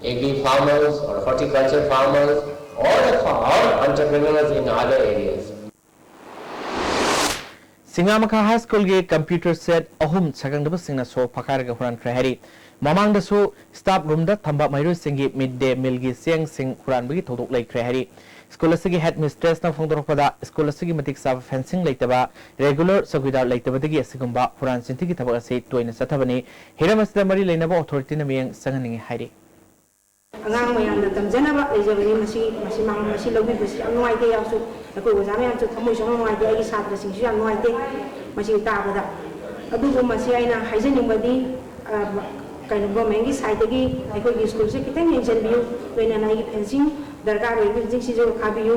agri farmers or horticulture farmers or, the, or entrepreneurs in other areas. ꯁꯤꯡꯉꯥꯃꯈꯥ High Schoolꯒꯤ computer set ꯑꯍꯨꯝ ꯁꯛꯈꯪꯗꯕꯁꯤꯡꯅ ꯁꯣ ꯐꯥꯈꯥꯏꯔꯒ ꯍꯨꯔꯥꯟꯈ꯭ꯔꯦ ꯍꯥꯏꯔꯤ꯫ ꯃꯃꯥꯡꯗꯁꯨ staff roomꯗ ꯊꯝꯕ ꯃꯍꯩꯔꯣꯏꯁꯤꯡꯒꯤ mid day mealꯒꯤ ꯆꯦꯡꯁꯤꯡ ꯍꯨꯔꯥꯟꯕꯒꯤ ꯊꯧꯗꯣꯛ ꯂꯩꯈ꯭ꯔꯦ ꯍꯥꯏꯔꯤ꯫ School ꯑꯁꯤꯒꯤ headmistressꯅ ꯐꯣꯡꯗꯣꯔꯛꯄꯗ, school ꯑꯁꯤꯒꯤ ꯃꯇꯤꯛ ꯆꯥꯕ fencing ꯂꯩꯇꯕ, regular ꯆꯧꯀꯤꯗꯥꯔ ꯂꯩꯇꯕꯗꯒꯤ ꯑꯁꯤꯒꯨꯝꯕ ꯍꯨꯔꯥꯟ ꯆꯤꯟꯊꯤꯒꯤ ꯊꯕꯛ ꯑꯁꯤ ꯇꯣꯏꯅ ꯆꯠꯊꯕꯅꯤ꯫ ꯍꯤꯔꯝ ꯑꯁꯤꯗ ꯃꯔꯤ ꯂꯩꯅꯕ authorityꯅ ꯃꯤꯠꯌꯦꯡ ꯆꯪꯍꯟꯅꯤꯡꯉꯤ ꯍꯥꯏꯔꯤ꯫ ꯑꯉꯥꯡ ꯃꯌꯥꯝꯅ ꯇꯝꯖꯅꯕ ꯂꯩꯖꯕꯅꯤ꯫ ꯃꯁꯤ, ꯃꯁꯤ ꯃꯥꯡ-, ꯃꯁꯤ ꯂꯧꯕꯤꯕꯁꯤ ꯌꯥꯝ ꯅꯨꯡꯉꯥꯏꯇꯦ꯫ ꯌꯥꯝꯁꯨ ꯑꯩꯈꯣꯏ ꯑꯣꯖꯥ ꯃꯌꯥꯝꯁꯨ ꯊꯃꯣꯏ ꯁꯣꯛꯅ ꯅꯨꯡꯉꯥꯏꯇꯦ꯫ ꯑꯩꯒꯤ ꯁꯥꯇ꯭ꯔꯁꯤꯡꯁꯨ ꯌꯥꯝ ꯅꯨꯡꯉꯥꯏꯇꯦ ꯃꯁꯤ ꯇꯥꯕꯗ꯫ ꯑꯗꯨꯕꯨ ꯃꯁꯤ ꯑꯩꯅ ꯍꯥꯏꯖꯅꯤꯡꯕꯗꯤ, ꯑ, ꯀꯩꯅꯣ, governmentꯀꯤ sideꯇꯒꯤ ꯑꯩꯈꯣꯏꯒꯤ schoolꯁꯦ ꯈꯤꯇꯪ ꯌꯦꯡꯁꯤꯟꯕꯤꯌꯨ꯫ ꯂꯣꯏꯅꯅ ꯑꯩꯒꯤ fencing ꯗꯔꯀꯥꯔ ꯑꯣꯏꯕ fencingꯁꯤꯁꯨ ꯈꯥꯕꯤꯌꯨ꯫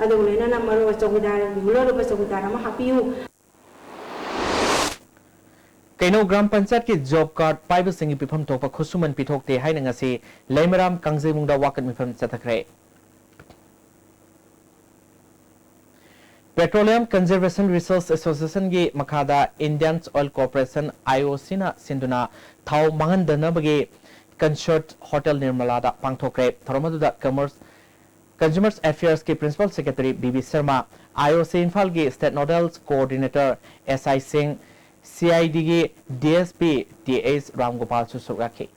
ꯑꯗꯨꯒ ꯂꯣꯏꯅꯅ ꯃꯔꯨ ꯑꯣꯏꯕ ꯆꯧꯀꯤꯗꯥꯔ, regular ꯑꯣꯏꯕ ꯆꯧꯀꯤꯗꯥꯔ ꯑꯃ ꯍꯥꯞꯄꯤꯌꯨ꯫ ꯀꯩꯅꯧ ꯒ꯭ꯔꯥꯝ ꯄꯟꯆꯥꯌꯠꯀꯤ job card ꯄꯥꯏꯕꯁꯤꯡꯒꯤ ꯄꯤꯐꯝ ꯊꯣꯛꯄ ꯈꯨꯠꯁꯨꯃꯟ ꯄꯤꯊꯣꯛꯇꯦ ꯍꯥꯏꯅ ꯉꯁꯤ ꯂꯩꯃꯔꯥꯝ ꯀꯥꯡꯖꯩꯕꯨꯡꯗ ꯋꯥꯀꯠ ꯃꯤꯐꯝ ꯆꯠꯊꯈ꯭ꯔꯦ꯫ Petroleum Conservation Research Associationꯒꯤ ꯃꯈꯥꯗ Indian Oil Corporation, IOCꯅ ꯁꯤꯟꯗꯨꯅ ꯊꯥꯎ ꯃꯥꯡꯍꯟꯗꯅꯕꯒꯤ concert Hotel Nirmalaꯗ ꯄꯥꯡꯊꯣꯛꯈ꯭ꯔꯦ꯫ ꯊꯧꯔꯝ ꯑꯗꯨꯗ Commerce Consumer Affairsꯀꯤ Principal Secretary B B Sharma, IOC ꯏꯝꯐꯥꯜꯒꯤ State Nodal Coordinator ꯑꯦꯁ ꯑꯥꯏ ꯁꯤꯡ, C I ꯗꯤꯒꯤ D S P T H ꯔꯥꯝꯒꯣꯄꯥꯜꯁꯨ ꯁꯔꯨꯛ ꯌꯥꯈꯤ꯫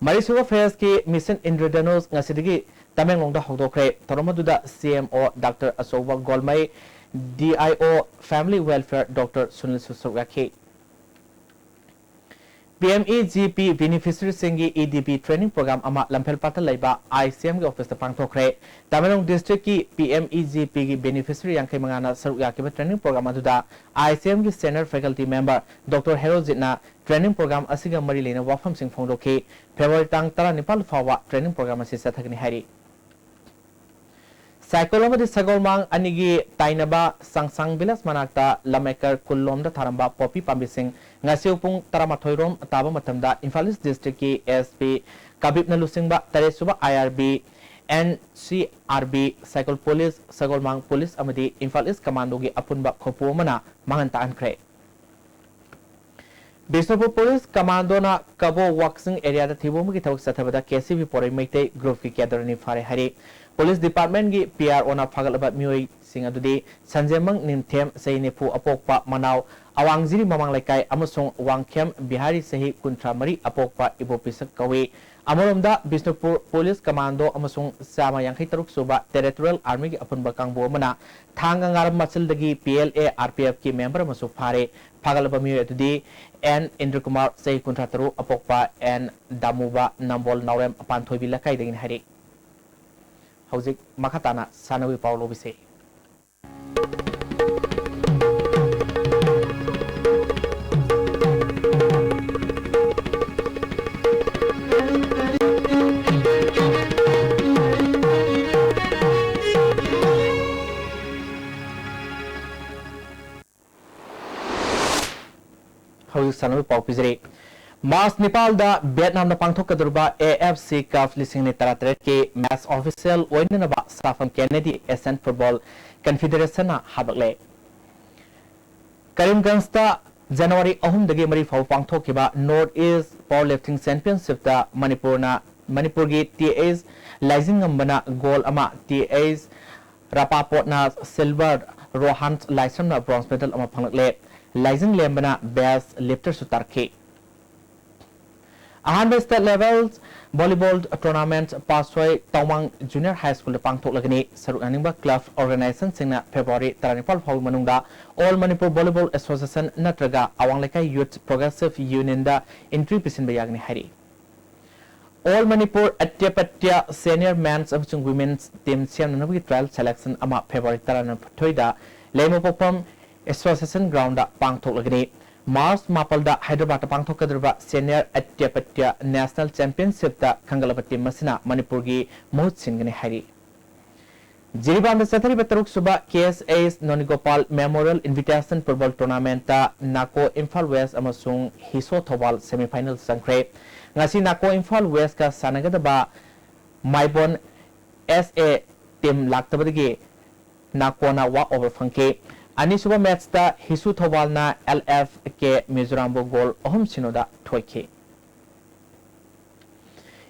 ꯃꯔꯤꯁꯨꯕ phaseꯀꯤ Mission Indradhanush ꯉꯁꯤꯗꯒꯤ ꯇꯃꯦꯡꯂꯣꯡꯗ ꯍꯧꯗꯣꯛꯈ꯭ꯔꯦ꯫ ꯊꯧꯔꯝ ꯑꯗꯨꯗ ꯁꯤ ꯑꯦꯝ ꯑꯣ ꯗꯥꯛꯇꯔ ꯑꯆꯧꯕ ꯒꯣꯜꯃꯩ, D I O Family Welfare Doctor ꯁꯨꯅꯤꯜꯁꯨ ꯁꯔꯨꯛ ꯌꯥꯈꯤ꯫ P M E G P beneficiaryꯁꯤꯡꯒꯤ E D P training program ꯑꯃ ꯂꯝꯐꯦꯜꯄꯥꯠꯇ ꯂꯩꯕ I C Mꯒꯤ officeꯇ ꯄꯥꯡꯊꯣꯛꯈ꯭ꯔꯦ꯫ Tamenglong districtꯀꯤ P M E G Pꯒꯤ beneficiary ꯌꯥꯡꯈꯩ ꯃꯉꯥꯅ ꯁꯔꯨꯛ ꯌꯥꯈꯤꯕ training program ꯑꯗꯨꯗ I C Mꯒꯤ senior faculty member Doctor ꯍꯦꯔꯣꯖꯤꯠꯅ training program ꯑꯁꯤꯒ ꯃꯔꯤ ꯂꯩꯅꯕ ꯋꯥꯐꯝꯁꯤꯡ ꯐꯣꯡꯗꯣꯛꯈꯤ꯫ February ꯇꯥꯡ ꯇꯔꯥꯅꯤꯄꯥꯜ ꯐꯥꯎꯕ training program ꯑꯁꯤ ꯆꯠꯊꯒꯅꯤ ꯍꯥꯏꯔꯤ꯫ ꯁꯥꯏꯀꯣꯜ ꯑꯃꯗꯤ ꯁꯒꯣꯜꯃꯥꯡ ꯑꯅꯤꯒꯤ ꯇꯥꯏꯅꯕ ꯁꯪꯁꯥꯡ village ꯃꯅꯥꯛꯇ ꯂꯝ acre ꯀꯨꯟ ꯂꯣꯝꯗ ꯊꯥꯔꯝꯕ ꯄꯣꯄꯤ ꯄꯥꯝꯕꯤꯁꯤꯡ ꯉꯁꯤ ꯄꯨꯡ ꯇꯔꯥꯃꯥꯊꯣꯏ ꯔꯣꯝ ꯇꯥꯕ ꯃꯇꯝꯗ ꯏꯝꯐꯥꯜ East districtꯀꯤ S P ꯀꯕꯤꯞꯅ ꯂꯨꯆꯤꯡꯕ ꯇꯔꯦꯠ ꯁꯨꯕ I R B, N C R B, ꯁꯥꯏꯀꯣꯜ police, ꯁꯒꯣꯜꯃꯥꯡ police ꯑꯃꯗꯤ ꯏꯝꯐꯥꯜ East Commandoꯒꯤ ꯑꯄꯨꯟꯕ ꯈꯣꯄꯨ ꯑꯃꯅ ꯃꯥꯡꯍꯟ ꯇꯥꯛꯍꯟꯈ꯭ꯔꯦ꯫ ꯕꯤꯁꯅꯨꯄꯨꯔ police commandoꯅ ꯀꯕꯣ ꯋꯥꯛꯆꯤꯡ areaꯗ ꯊꯤꯕ ꯍꯨꯝꯕꯒꯤ ꯊꯕꯛ ꯆꯠꯊꯕꯗ K C V ꯄꯣꯔꯩ Meitei groupꯀꯤ cadre ꯑꯅꯤ ꯐꯥꯔꯦ ꯍꯥꯏꯔꯤ꯫ Police departmentꯒꯤ P R Oꯅ ꯐꯥꯒꯠꯂꯕ ꯃꯤꯑꯣꯏꯁꯤꯡ ꯑꯗꯨꯗꯤ ꯁꯟꯖꯦꯃꯪ ꯅꯤꯡꯊꯦꯝ ꯆꯍꯤ ꯅꯤꯐꯨ ꯑꯄꯣꯛꯄ ꯃꯅꯥꯎ ꯑꯋꯥꯡꯖꯤꯔꯤ ꯃꯃꯥꯡ ꯂꯩꯀꯥꯏ ꯑꯃꯁꯨꯡ ꯋꯥꯡꯈꯦꯝ ꯕꯤꯍꯥꯔꯤ ꯆꯍꯤ ꯀꯨꯟꯊ꯭ꯔꯥ ꯃꯔꯤ ꯑꯄꯣꯛꯄ ꯏꯕꯣꯄꯤꯁꯛ ꯀꯧꯏ꯫ ꯑꯃꯔꯣꯝꯗ ꯕꯤꯁꯅꯨꯄꯨꯔ police commando ꯑꯃꯁꯨꯡ ꯆꯥꯝꯃ ꯌꯥꯡꯈꯩ ꯇꯔꯨꯛ ꯁꯨꯕ Territorial Armyꯒꯤ ꯑꯄꯨꯟꯕ ꯀꯥꯡꯕꯨ ꯑꯃꯅ ꯊꯥꯡꯒ ꯉꯥꯔꯝ ꯃꯆꯤꯜꯗꯒꯤ P L A R P Fꯀꯤ member ꯑꯃꯁꯨ ꯐꯥꯔꯦ꯫ ꯐꯥꯒꯠꯂꯕ ꯃꯤꯑꯣꯏ ꯑꯗꯨꯗꯤ N ꯏꯟꯗ꯭ꯔꯀꯨꯃꯥꯔ, ꯆꯍꯤ ꯀꯨꯟꯊ꯭ꯔꯥ ꯇꯔꯨꯛ, ꯑꯄꯣꯛꯄ N ꯗꯥꯃꯨꯕ, ꯅꯝꯕꯣꯜ ꯅꯥꯎꯔꯦꯝ ꯄꯥꯟꯊꯣꯏꯕꯤ ꯂꯩꯀꯥꯏꯗꯒꯤꯅꯤ ꯍꯥꯏꯔꯤ꯫ ꯍꯧꯖꯤꯛ ꯃꯈꯥ ꯇꯥꯅ ꯁꯥꯟꯅꯕꯒꯤ ꯄꯥꯎ ꯂꯧꯕꯤꯁꯤ꯫ ꯍꯧꯖꯤꯛ ꯁꯥꯟꯅꯕꯒꯤ ꯄꯥꯎ ꯄꯤꯖꯔꯤ꯫ March ꯅꯤꯄꯥꯜꯗ ꯚꯤꯌꯦꯠꯅꯥꯝꯗ ꯄꯥꯡꯊꯣꯛꯀꯗꯧꯔꯤꯕ A F C Cup ꯂꯤꯁꯤꯡ ꯑꯅꯤ ꯇꯔꯥꯇꯔꯦꯠꯀꯤ match official ꯑꯣꯏꯅꯅꯕ ꯁꯥꯐꯝ Kennedy Asian Football Confederationꯅ ꯍꯥꯞꯂꯛꯂꯦ꯫ ꯀꯔꯤꯝꯒꯟꯖꯇ January ꯑꯍꯨꯝꯗꯒꯤ ꯃꯔꯤ ꯐꯥꯎꯕ ꯄꯥꯡꯊꯣꯛꯈꯤꯕ North East Powerlifting Championshipꯇ ꯃꯅꯤꯄꯨꯔꯅ, ꯃꯅꯤꯄꯨꯔꯒꯤ T H ꯂꯥꯏꯖꯤꯡꯉꯝꯕꯅ gold ꯑꯃ, T H ꯔꯥꯄꯥꯄꯣꯠꯅ silver, ꯔꯣꯍꯥꯟ ꯂꯥꯏꯁ꯭ꯔꯝꯅ bronze medal ꯑꯃ ꯐꯪꯂꯛꯂꯦ꯫ ꯂꯥꯏꯖꯤꯡꯂꯦꯝꯕꯅ best lifterꯁꯨ ꯇꯥꯔꯛꯈꯤ꯫ ꯑꯍꯥꯟꯕ state level volleyball tournament ꯄꯥꯠꯁꯣꯏ ꯇꯧꯃꯥꯡ Junior High School ꯗ ꯄꯥꯡꯊꯣꯛꯂꯒꯅꯤ꯫ ꯁꯔꯨꯛ ꯌꯥꯅꯤꯡꯕ club organization ꯁꯤꯡꯅ February ꯇꯔꯥꯅꯤꯄꯥꯜ ꯐꯥꯎꯕꯒꯤ ꯃꯅꯨꯡꯗ All Manipur Volleyball Association ꯅꯠꯇ꯭ꯔꯒ ꯑꯋꯥꯡ ꯂꯩꯀꯥꯏ Youth Progressive Union ꯗ entry ꯄꯤꯁꯤꯟꯕ ꯌꯥꯒꯅꯤ ꯍꯥꯏꯔꯤ꯫ All Manipur ꯑꯇ꯭ꯌꯄꯇ꯭ꯌ senior men's ꯑꯃꯁꯨꯡ women's team ꯁꯦꯝꯅꯅꯕꯒꯤ trial selection ꯑꯃ February ꯇꯔꯥꯅꯤꯊꯣꯏꯗ ꯂꯩꯃꯄꯣꯛꯐꯝ Association Ground ꯗ ꯄꯥꯡꯊꯣꯛꯂꯒꯅꯤ꯫ March ꯃꯥꯄꯜꯗ Hyderabad ꯇ ꯄꯥꯡꯊꯣꯛꯀꯗꯧꯔꯤꯕ senior ꯑꯇ꯭ꯌꯄꯇ꯭ꯌ national championship ꯇ ꯈꯟꯒꯠꯂꯕ team ꯑꯁꯤꯅ ꯃꯅꯤꯄꯨꯔꯒꯤ ꯃꯍꯨꯠ ꯁꯤꯟꯒꯅꯤ ꯍꯥꯏꯔꯤ꯫ ꯖꯤꯔꯤꯕꯥꯝꯗ ꯆꯠꯊꯔꯤꯕ ꯇꯔꯨꯛꯁꯨꯕ K S H ꯅꯣꯅꯤꯒꯣꯄꯥꯜ Memorial Invitation Football Tournament ꯇ ꯅꯥꯀꯣ ꯏꯝꯐꯥꯜ West ꯑꯃꯁꯨꯡ ꯍꯤꯁꯣ ꯊꯧꯕꯥꯜ semi final ꯆꯪꯈ꯭ꯔꯦ꯫ ꯉꯁꯤ ꯅꯥꯀꯣ ꯏꯝꯐꯥꯜ West ꯀ ꯁꯥꯟꯅꯒꯗꯕ ꯃꯥꯏꯕꯣꯟ S A team ꯂꯥꯛꯇꯕꯗꯒꯤ ꯅꯥꯀꯣꯅ walk over ꯐꯪꯈꯤ꯫ ꯑꯅꯤꯁꯨꯕ match ꯇ ꯍꯤꯁꯨ ꯊꯧꯕꯥꯜꯅ L F K ꯃꯤꯖꯣꯔꯥꯝꯕꯨ goal ꯑꯍꯨꯝ ꯁꯤꯅꯣꯗ ꯊꯣꯏꯈꯤ꯫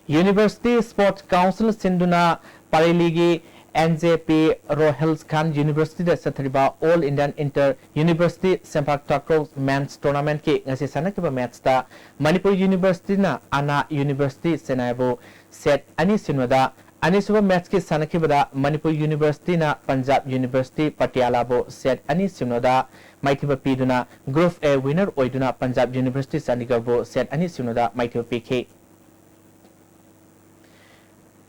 University Sports Council ꯁꯤꯟꯗꯨꯅ ꯄꯥꯔꯦꯂꯤꯒꯤ N J P ꯔꯣꯍꯦꯜ ꯈꯥꯟ University ꯗ ꯆꯠꯊꯔꯤꯕ All Indian Inter University Sempak Takraw Men's Tournament ꯀꯤ ꯉꯁꯤ ꯁꯥꯟꯅꯈꯤꯕ match ꯇ ꯃꯅꯤꯄꯨꯔ University ꯅ ꯑꯅꯥ University ꯆꯦꯟꯅꯥꯏꯕꯨ set ꯑꯅꯤ ꯁꯤꯅꯣꯗ, ꯑꯅꯤꯁꯨꯕ match ꯀꯤ ꯁꯥꯟꯅꯈꯤꯕꯗ ꯃꯅꯤꯄꯨꯔ University ꯅ Punjab University ꯄꯇꯤꯌꯥꯂꯥꯕꯨ set ꯑꯅꯤ ꯁꯤꯅꯣꯗ ꯃꯥꯏꯊꯤꯕ ꯄꯤꯗꯨꯅ Group A winner ꯑꯣꯏꯗꯨꯅ Punjab University ꯆꯥꯟꯗꯤꯒꯔꯕꯨ set ꯑꯅꯤ ꯁꯤꯅꯣꯗ ꯃꯥꯏꯊꯤꯕ ꯄꯤꯈꯤ꯫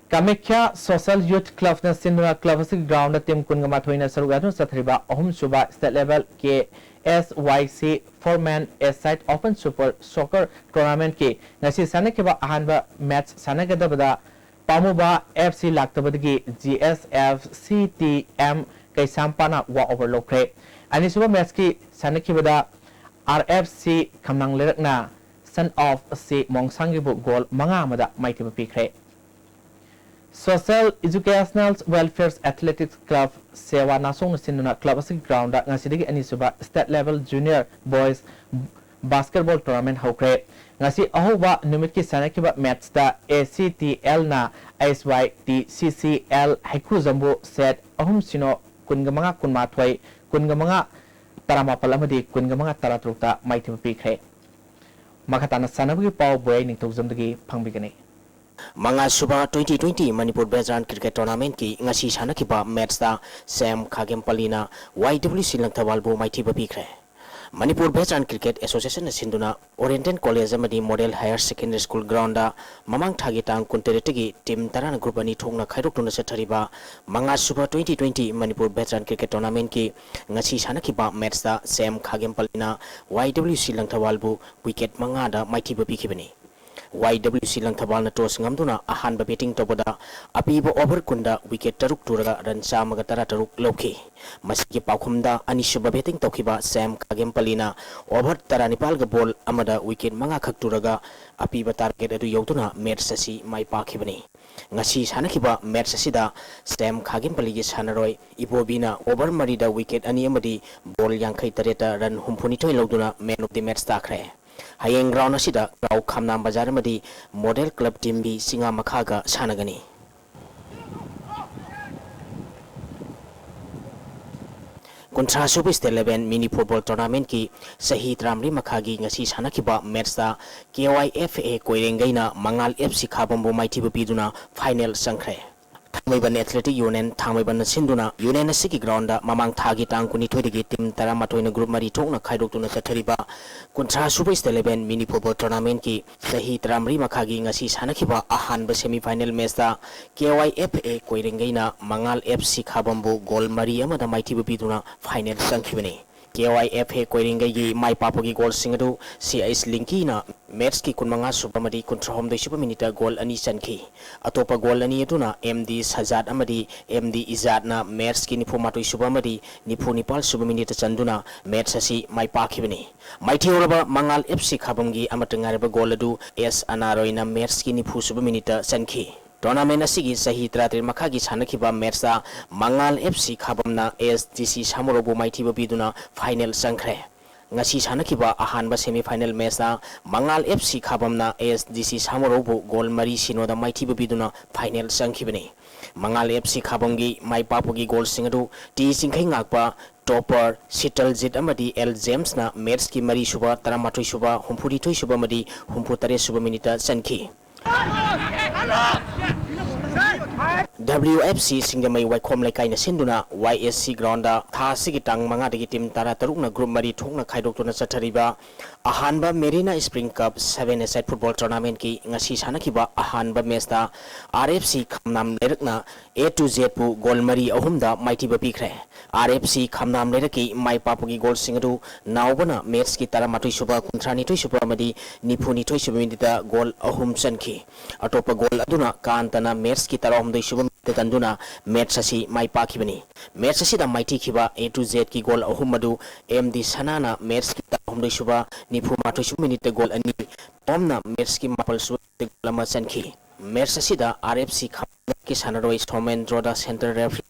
ꯀꯥꯃꯥꯈ꯭ꯌꯥ Social Youth Club ꯅ ꯁꯤꯟꯗꯨꯅ club ꯑꯁꯤꯒꯤ ground ꯗ team ꯀꯨꯟꯒ ꯃꯥꯊꯣꯏꯅ ꯁꯔꯨꯛ ꯌꯥꯗꯨꯅ ꯆꯠꯊꯔꯤꯕ ꯑꯍꯨꯝꯁꯨꯕ state level K S Y C four man A side open super soccer tournament ꯀꯤ ꯉꯁꯤ ꯁꯥꯟꯅꯈꯤꯕ ꯑꯍꯥꯟꯕ match ꯁꯥꯟꯅꯒꯗꯕꯗ ꯄꯥꯃꯨꯕ F C ꯂꯥꯛꯇꯕꯗꯒꯤ G S F C T M ꯀꯩꯁꯥꯝꯄꯥꯅ walk over ꯂꯧꯈ꯭ꯔꯦ꯫ ꯑꯅꯤꯁꯨꯕ match ꯀꯤ ꯁꯥꯟꯅꯈꯤꯕꯗ R F C ꯈꯝꯅꯥꯡ ꯂꯩꯔꯛꯅ Son of C ꯃꯣꯡꯁꯥꯡꯒꯤꯕꯨ goal ꯃꯉꯥ ꯑꯃꯗ ꯃꯥꯏꯊꯤꯕ ꯄꯤꯈ꯭ꯔꯦ꯫ Social Educational Welfare Athletics Club ꯁꯦꯋꯥ ꯅꯥꯁꯣꯡꯅ ꯁꯤꯟꯗꯨꯅ club ꯑꯁꯤꯒꯤ ground ꯗ ꯉꯁꯤꯗꯒꯤ ꯑꯅꯤꯁꯨꯕ state level junior boys basketball tournament ꯍꯧꯈ꯭ꯔꯦ꯫ ꯉꯁꯤ ꯑꯍꯧꯕ ꯅꯨꯃꯤꯠꯀꯤ ꯁꯥꯟꯅꯈꯤꯕ match ꯇ A C T L ꯅ S Y T C C L ꯍꯩꯀ꯭ꯔꯨꯖꯝꯕꯨ set ꯑꯍꯨꯝ ꯁꯤꯅꯣ, ꯀꯨꯟꯒ ꯃꯉꯥ ꯀꯨꯟꯃꯥꯊꯣꯏ, ꯀꯨꯟꯒ ꯃꯉꯥ ꯇꯔꯥꯃꯥꯄꯜ ꯑꯃꯗꯤ ꯀꯨꯟꯒ ꯃꯉꯥ ꯇꯔꯥꯇꯔꯨꯛꯇ ꯃꯥꯏꯊꯤꯕ ꯄꯤꯈ꯭ꯔꯦ꯫ ꯃꯈꯥ ꯇꯥꯅ ꯁꯥꯟꯅꯕꯒꯤ ꯄꯥꯎ ꯕꯣꯌꯥꯏ ꯅꯤꯡꯊꯧꯖꯝꯗꯒꯤ ꯐꯪꯕꯤꯒꯅꯤ꯫ ꯃꯉꯥ ꯁꯨꯕ twenty twenty Manipur veteran cricket ꯇꯣꯔꯅꯥꯃꯦꯟꯠꯀꯤ ꯉꯁꯤ ꯁꯥꯟꯅꯈꯤꯕ ꯃꯦꯠꯁꯇ ꯁꯦꯝ ꯈꯥꯒꯦꯝꯄꯜꯂꯤꯅ ꯋꯥꯏ ꯗꯕ꯭ꯂꯤꯎ ꯁꯤ ꯂꯪꯊꯕꯥꯜꯕꯨ ꯃꯥꯏꯊꯤꯕ ꯄꯤꯈ꯭ꯔꯦ꯫ ꯃꯅꯤꯄꯨꯔ ꯚꯦꯇꯔꯥꯟ ꯀ꯭ꯔꯤꯀꯦꯠ ꯑꯦꯁꯣꯁꯤꯌꯦꯁꯟꯅ ꯁꯤꯟꯗꯨꯅ ꯑꯣꯔꯤꯌꯦꯟꯇꯦꯜ ꯀꯣꯂꯦꯖ ꯑꯃꯗꯤ model higher secondary school ground ꯃꯃꯥꯡ ꯊꯥꯒꯤ ꯇꯥꯡ ꯀꯨꯟꯇꯔꯦꯠꯇꯒꯤ ꯇꯤꯝ ꯇꯔꯥꯅ ꯒ꯭ꯔꯨꯞ ꯑꯅꯤ ꯊꯣꯛꯅ ꯈꯥꯏꯗꯣꯛꯇꯨꯅ ꯆꯠꯊꯔꯤꯕ ꯃꯉꯥ ꯁꯨꯕ twenty twenty Manipur veteran cricket ꯇꯣꯔꯅꯥꯃꯦꯟꯠꯀꯤ ꯉꯁꯤ ꯁꯥꯟꯅꯈꯤꯕ ꯃꯦꯠꯁꯇ ꯁꯦꯝ ꯈꯥꯒꯦꯝꯄꯜꯂꯤꯅ ꯋꯥꯏ ꯗꯕ꯭ꯂꯤꯎ ꯁꯤ ꯂꯪꯊꯕꯥꯜꯕꯨ ꯋꯤꯀꯦꯠ ꯃꯉꯥꯗ ꯃꯥꯏꯊꯤꯕ ꯄꯤꯈꯤꯕꯅꯤ꯫ ꯋꯥꯏ ꯗꯕ꯭ꯂꯤꯎ ꯁꯤ ꯂꯪꯊꯕꯥꯜꯅ ꯇꯣꯁ ꯉꯝꯗꯨꯅ ꯑꯍꯥꯟꯕ ꯕꯦꯇꯤꯡ ꯇꯧꯕꯗ ꯑꯄꯤꯕ ꯑꯣꯚꯔ ꯀꯨꯟꯗ ꯋꯤꯀꯦꯠ ꯇꯔꯨꯛ ꯇꯨꯔꯒ ꯔꯟ ꯆꯥꯝꯃꯒ ꯇꯔꯥꯇꯔꯨꯛ ꯂꯧꯈꯤ꯫ ꯃꯁꯤꯒꯤ ꯄꯥꯎꯈꯨꯝꯗ ꯑꯅꯤꯁꯨꯕ ꯕꯦꯇꯤꯡ ꯇꯧꯈꯤꯕ ꯁꯦꯝ ꯈꯥꯒꯦꯝꯄꯜꯂꯤꯅ ꯑꯣꯚꯔ ꯇꯔꯥꯅꯤꯄꯥꯜꯒ ꯕꯣꯜ ꯑꯃꯗ ꯋꯤꯀꯦꯠ ꯃꯉꯥꯈꯛ ꯇꯨꯔꯒ ꯑꯄꯤꯕ ꯇꯥꯔꯒꯦꯠ ꯑꯗꯨ ꯌꯧꯗꯨꯅ ꯃꯦꯠꯁ ꯑꯁꯤ ꯃꯥꯏ ꯄꯥꯛꯈꯤꯕꯅꯤ꯫ ꯉꯁꯤ ꯁꯥꯟꯅꯈꯤꯕ ꯃꯦꯠꯁ ꯑꯁꯤꯗ ꯁꯦꯝ ꯈꯥꯒꯦꯝꯄꯜꯂꯤꯒꯤ ꯁꯥꯟꯅꯔꯣꯏ ꯏꯕꯣꯕꯤꯅ ꯑꯣꯚꯔ ꯃꯔꯤꯗ ꯋꯤꯀꯦꯠ ꯑꯅꯤ ꯑꯃꯗꯤ ꯕꯣꯜ ꯌꯥꯡꯈꯩ ꯇꯔꯦꯠꯇ ꯔꯟ ꯍꯨꯝꯐꯨꯅꯤꯊꯣꯏ ꯂꯧꯗꯨꯅ ꯃꯦꯟ ꯑꯣꯐ ꯗꯤ ꯃꯦꯠꯁ ꯇꯥꯈ꯭ꯔꯦ꯫ ꯍꯌꯦꯡ ꯒ꯭ꯔꯥꯎꯟ ꯑꯁꯤꯗ ꯀ꯭ꯔꯥꯎ ꯈꯥꯝꯅꯥꯝ ꯕꯖꯥꯔ ꯑꯃꯗꯤ ꯃꯣꯗꯦꯜ ꯀ꯭ꯂꯕ ꯇꯤꯝ ꯕꯤ ꯆꯤꯉꯥ ꯃꯈꯥꯒ ꯁꯥꯟꯅꯒꯅꯤ꯫ ꯀꯨꯟꯊ꯭ꯔꯥ ꯁꯨꯕ ꯁ꯭ꯇꯦꯠ ꯂꯦꯚꯦꯜ ꯃꯤꯅꯤ ꯐꯨꯠꯕꯣꯜ ꯇꯣꯔꯅꯥꯃꯦꯟꯠꯀꯤ ꯆꯍꯤ ꯇꯔꯥꯃꯔꯤ ꯃꯈꯥꯒꯤ ꯉꯁꯤ ꯁꯥꯟꯅꯈꯤꯕ ꯃꯦꯠꯁꯇ ꯀꯦ ꯋꯥꯏ ꯑꯦꯐ ꯑꯦ ꯀꯣꯏꯔꯦꯡꯒꯩꯅ ꯃꯉꯥꯜ ꯑꯦꯐ ꯁꯤ ꯈꯥꯕꯝꯕꯨ ꯃꯥꯏꯊꯤꯕ ꯄꯤꯗꯨꯅ ꯐꯥꯏꯅꯦꯜ ꯆꯪꯈ꯭ꯔꯦ꯫ ꯊꯥꯡꯃꯩꯕꯟ ꯑꯦꯊꯂꯦꯇꯤꯛ ꯌꯨꯅꯤꯌꯟ ꯊꯥꯡꯃꯩꯕꯟꯅ ꯁꯤꯟꯗꯨꯅ ꯌꯨꯅꯤꯌꯟ ꯑꯁꯤꯒꯤ ꯒ꯭ꯔꯥꯎꯟꯗ ꯃꯃꯥꯡ ꯊꯥꯒꯤ ꯇꯥꯡ ꯀꯨꯟꯅꯤꯊꯣꯏꯗꯒꯤ ꯇꯤꯝ ꯇꯔꯥꯃꯥꯊꯣꯏꯅ ꯒ꯭ꯔꯨꯞ ꯃꯔꯤ ꯊꯣꯛꯅ ꯈꯥꯏꯗꯣꯛꯇꯨꯅ ꯆꯠꯊꯔꯤꯕ ꯀꯨꯟꯊ꯭ꯔꯥ ꯁꯨꯕ ꯁ꯭ꯇꯦꯠ ꯂꯦꯚꯦꯜ ꯃꯤꯅꯤ ꯐꯨꯠꯕꯣꯜ ꯇꯣꯔꯅꯥꯃꯦꯟꯠꯀꯤ ꯆꯍꯤ ꯇꯔꯥꯃꯔꯤ ꯃꯈꯥꯒꯤ ꯉꯁꯤ ꯁꯥꯟꯅꯈꯤꯕ ꯑꯍꯥꯟꯕ ꯁꯦꯃꯤ ꯐꯥꯏꯅꯦꯜ ꯃꯦꯠꯁꯇ ꯀꯦ ꯋꯥꯏ ꯑꯦꯐ ꯑꯦ ꯀꯣꯏꯔꯦꯡꯒꯩꯅ ꯃꯉꯥꯜ ꯑꯦꯐ ꯁꯤ ꯈꯥꯕꯝꯕꯨ ꯒꯣꯜ ꯃꯔꯤ ꯑꯃꯗ ꯃꯥꯏꯊꯤꯕ ꯄꯤꯗꯨꯅ final ꯆꯪꯈꯤꯕꯅꯤ꯫ K Y F A ꯀꯣꯏꯔꯦꯡꯒꯩꯒꯤ ꯃꯥꯏ ꯄꯥꯛꯄꯒꯤ ꯒꯣꯜꯁꯤꯡ ꯑꯗꯨ ꯁꯤ ꯑꯩꯆ ꯂꯤꯡꯀꯤꯅ ꯃꯦꯠꯁꯀꯤ ꯀꯨꯟꯃꯉꯥ ꯁꯨꯕ ꯑꯃꯗꯤ ꯀꯨꯟꯊ꯭ꯔꯥꯍꯨꯝꯗꯣꯏ ꯁꯨꯕ ꯃꯤꯅꯤꯠꯇ ꯒꯣꯜ ꯑꯅꯤ ꯆꯟꯈꯤ꯫ ꯑꯇꯣꯞꯄ ꯒꯣꯜ ꯑꯅꯤ ꯑꯗꯨꯅ ꯑꯦꯝ ꯗꯤ ꯁꯖꯥꯗ ꯑꯃꯗꯤ ꯑꯦꯝ ꯗꯤ ꯏꯖꯥꯗꯅ ꯃꯦꯠꯁꯀꯤ ꯅꯤꯐꯨꯃꯥꯊꯣꯏ ꯁꯨꯕ ꯑꯃꯗꯤ ꯅꯤꯐꯨ ꯅꯤꯄꯥꯜ ꯁꯨꯕ ꯃꯤꯅꯤꯠꯇ ꯆꯟꯗꯨꯅ ꯃꯦꯠꯁ ꯑꯁꯤ ꯃꯥꯏ ꯄꯥꯛꯈꯤꯕꯅꯤ꯫ ꯃꯥꯏꯊꯤꯍꯧꯔꯕ ꯃꯉꯥꯜ ꯑꯦꯐ ꯁꯤ ꯈꯥꯕꯝꯒꯤ ꯑꯃꯠꯇ ꯉꯥꯏꯔꯕ ꯒꯣꯜ ꯑꯗꯨ ꯑꯦꯁ ꯑꯅꯥꯔꯣꯏꯅ ꯃꯦꯠꯁꯀꯤ ꯅꯤꯐꯨ ꯁꯨꯕ ꯃꯤꯅꯤꯠꯇ ꯆꯟꯈꯤ꯫ ꯇꯣꯔꯅꯥꯃꯦꯟ ꯑꯁꯤꯒꯤ ꯆꯍꯤ ꯇꯔꯥꯇꯔꯦꯠ ꯃꯈꯥꯒꯤ ꯁꯥꯟꯅꯈꯤꯕ ꯃꯦꯠꯁꯇ ꯃꯉꯥꯜ ꯑꯦꯐ ꯁꯤ ꯈꯥꯕꯝꯅ ꯑꯦꯁ ꯗꯤ ꯁꯤ ꯁꯥꯃꯨꯔꯧꯕꯨ ꯃꯥꯏꯊꯤꯕ ꯄꯤꯗꯨꯅ ꯐꯥꯏꯅꯦꯜ ꯆꯪꯈ꯭ꯔꯦ꯫ ꯉꯁꯤ ꯁꯥꯟꯅꯈꯤꯕ ꯑꯍꯥꯟꯕ ꯁꯦꯃꯤ ꯐꯥꯏꯅꯦꯜ ꯃꯦꯠꯁꯇ ꯃꯉꯥꯜ ꯑꯦꯐ ꯁꯤ ꯈꯥꯕꯝꯅ ꯑꯦꯁ ꯗꯤ ꯁꯤ ꯁꯥꯃꯨꯔꯧꯕꯨ ꯒꯣꯜ ꯃꯔꯤ ꯁꯤꯅꯣꯗ ꯃꯥꯏꯊꯤꯕ ꯄꯤꯗꯨꯅ ꯐꯥꯏꯅꯦꯜ ꯆꯪꯈꯤꯕꯅꯤ꯫ ꯃꯉꯥꯜ ꯑꯦꯐ ꯁꯤ ꯈꯥꯕꯝꯒꯤ ꯃꯥꯏ ꯄꯥꯛꯄꯒꯤ ꯒꯣꯜꯁꯤꯡ ꯑꯗꯨ ꯇꯤ ꯆꯤꯡꯈꯩꯉꯥꯛꯄ, ꯇꯣꯄꯔ ꯁꯤꯇꯜꯖꯤꯠ ꯑꯃꯗꯤ ꯑꯦꯜ ꯖꯦꯝꯁꯅ ꯃꯦꯠꯁꯀꯤ ꯃꯔꯤꯁꯨꯕ, ꯇꯔꯥꯃꯥꯊꯣꯏꯁꯨꯕ, ꯍꯨꯝꯐꯨꯅꯤꯊꯣꯏꯁꯨꯕ ꯑꯃꯗꯤ ꯍꯨꯝꯐꯨꯇꯔꯦꯠꯁꯨꯕ ꯃꯤꯅꯤꯠꯇ ꯆꯟꯈꯤ꯫ ꯗꯕ꯭ꯂꯤꯌꯨ ꯑꯦꯐ ꯁꯤ ꯁꯤꯡꯖꯃꯩ ꯋꯥꯏꯈꯣꯝ ꯂꯩꯀꯥꯏꯅ ꯁꯤꯟꯗꯨꯅ ꯋꯥꯏ ꯑꯦꯁ ꯁꯤ ꯒ꯭ꯔꯥꯎꯟꯗ ꯊꯥ ꯑꯁꯤꯒꯤ ꯇꯥꯡ ꯃꯉꯥꯗꯒꯤ ꯇꯤꯝ ꯇꯔꯥꯇꯔꯨꯛꯅ ꯒ꯭ꯔꯨꯞ ꯃꯔꯤ ꯊꯣꯛꯅ ꯈꯥꯏꯗꯣꯛꯇꯨꯅ ꯆꯠꯊꯔꯤꯕ ꯑꯍꯥꯟꯕ ꯃꯦꯔꯤꯅꯥ ꯁ꯭ꯄ꯭ꯔꯤꯡ ꯀꯞ ꯁꯚꯦꯟ ꯑꯦ ꯁꯥꯏꯠ ꯐꯨꯠꯕꯣꯜ ꯇꯣꯔꯅꯥꯃꯦꯟꯠꯀꯤ ꯉꯁꯤ ꯁꯥꯟꯅꯈꯤꯕ ꯑꯍꯥꯟꯕ ꯃꯦꯆꯇ ꯑꯥꯔ ꯑꯦꯐ ꯁꯤ ꯈꯝꯅꯥꯝ ꯂꯩꯔꯛꯅ ꯑꯦ ꯇꯨ ꯖꯦꯠꯄꯨ ꯒꯣꯜ ꯃꯔꯤ ꯑꯍꯨꯝꯗ ꯃꯥꯏꯊꯤꯕ ꯄꯤꯈ꯭ꯔꯦ꯫ ꯑꯥꯔ ꯑꯦꯐ ꯁꯤ ꯈꯝꯅꯥꯝ ꯂꯩꯔꯛꯀꯤ ꯃꯥꯏ ꯄꯥꯛꯄꯒꯤ ꯒꯣꯜꯁꯤꯡ ꯑꯗꯨ ꯅꯥꯎꯕꯅ ꯃꯦꯠꯁꯀꯤ ꯇꯔꯥꯃꯥꯊꯣꯏ ꯁꯨꯕ, ꯀꯨꯟꯊ꯭ꯔꯥꯅꯤꯊꯣꯏ ꯁꯨꯕ ꯑꯃꯗꯤ ꯅꯤꯐꯨꯅꯤꯊꯣꯏ ꯁꯨꯕ ꯃꯤꯅꯤꯠꯇ ꯒꯣꯜ ꯑꯍꯨꯝ ꯆꯟꯈꯤ꯫ ꯑꯇꯣꯞꯄ ꯒꯣꯜ ꯑꯗꯨꯅ ꯀꯥꯟꯇꯅ ꯃꯦꯠꯁꯀꯤ ꯇꯔꯥꯍꯨꯝꯗꯣꯏ ꯁꯨꯕ ꯃꯤꯅꯤꯠꯇ ꯆꯟꯗꯨꯅ ꯃꯦꯠꯁ ꯑꯁꯤ ꯃꯥꯏ ꯄꯥꯛꯈꯤꯕꯅꯤ꯫ ꯃꯦꯠꯁ ꯑꯁꯤꯗ ꯃꯥꯏꯊꯤꯈꯤꯕ ꯑꯦ ꯇꯨ ꯖꯦꯠꯀꯤ ꯒꯣꯜ ꯑꯍꯨꯝ ꯑꯗꯨ ꯑꯦꯝ ꯗꯤ ꯁꯅꯥꯅ ꯃꯦꯠꯁꯀꯤ ꯇꯔꯥꯍꯨꯝꯗꯣꯏ ꯁꯨꯕ, ꯅꯤꯐꯨꯃꯥꯊꯣꯏ ꯁꯨꯕ ꯃꯤꯅꯤꯠꯇ ꯒꯣꯜ ꯑꯅꯤ, ꯇꯣꯝꯅ ꯃꯦꯠꯁꯀꯤ ꯃꯥꯄꯜ ꯁꯨꯕ ꯃꯤꯅꯤꯠꯇ ꯒꯣꯜ ꯑꯃ ꯆꯟꯈꯤ꯫ ꯃꯦꯠꯁ ꯑꯁꯤꯗ ꯑꯥꯔ ꯑꯦꯐ ꯁꯤ ꯈꯝꯅꯥꯝꯒꯤ ꯁꯥꯟꯅꯔꯣꯏ ꯁꯣꯃꯦꯟꯗ꯭ꯔꯣꯗ ꯁꯦꯟꯇꯔ ꯔꯦꯐ꯭ꯔꯤ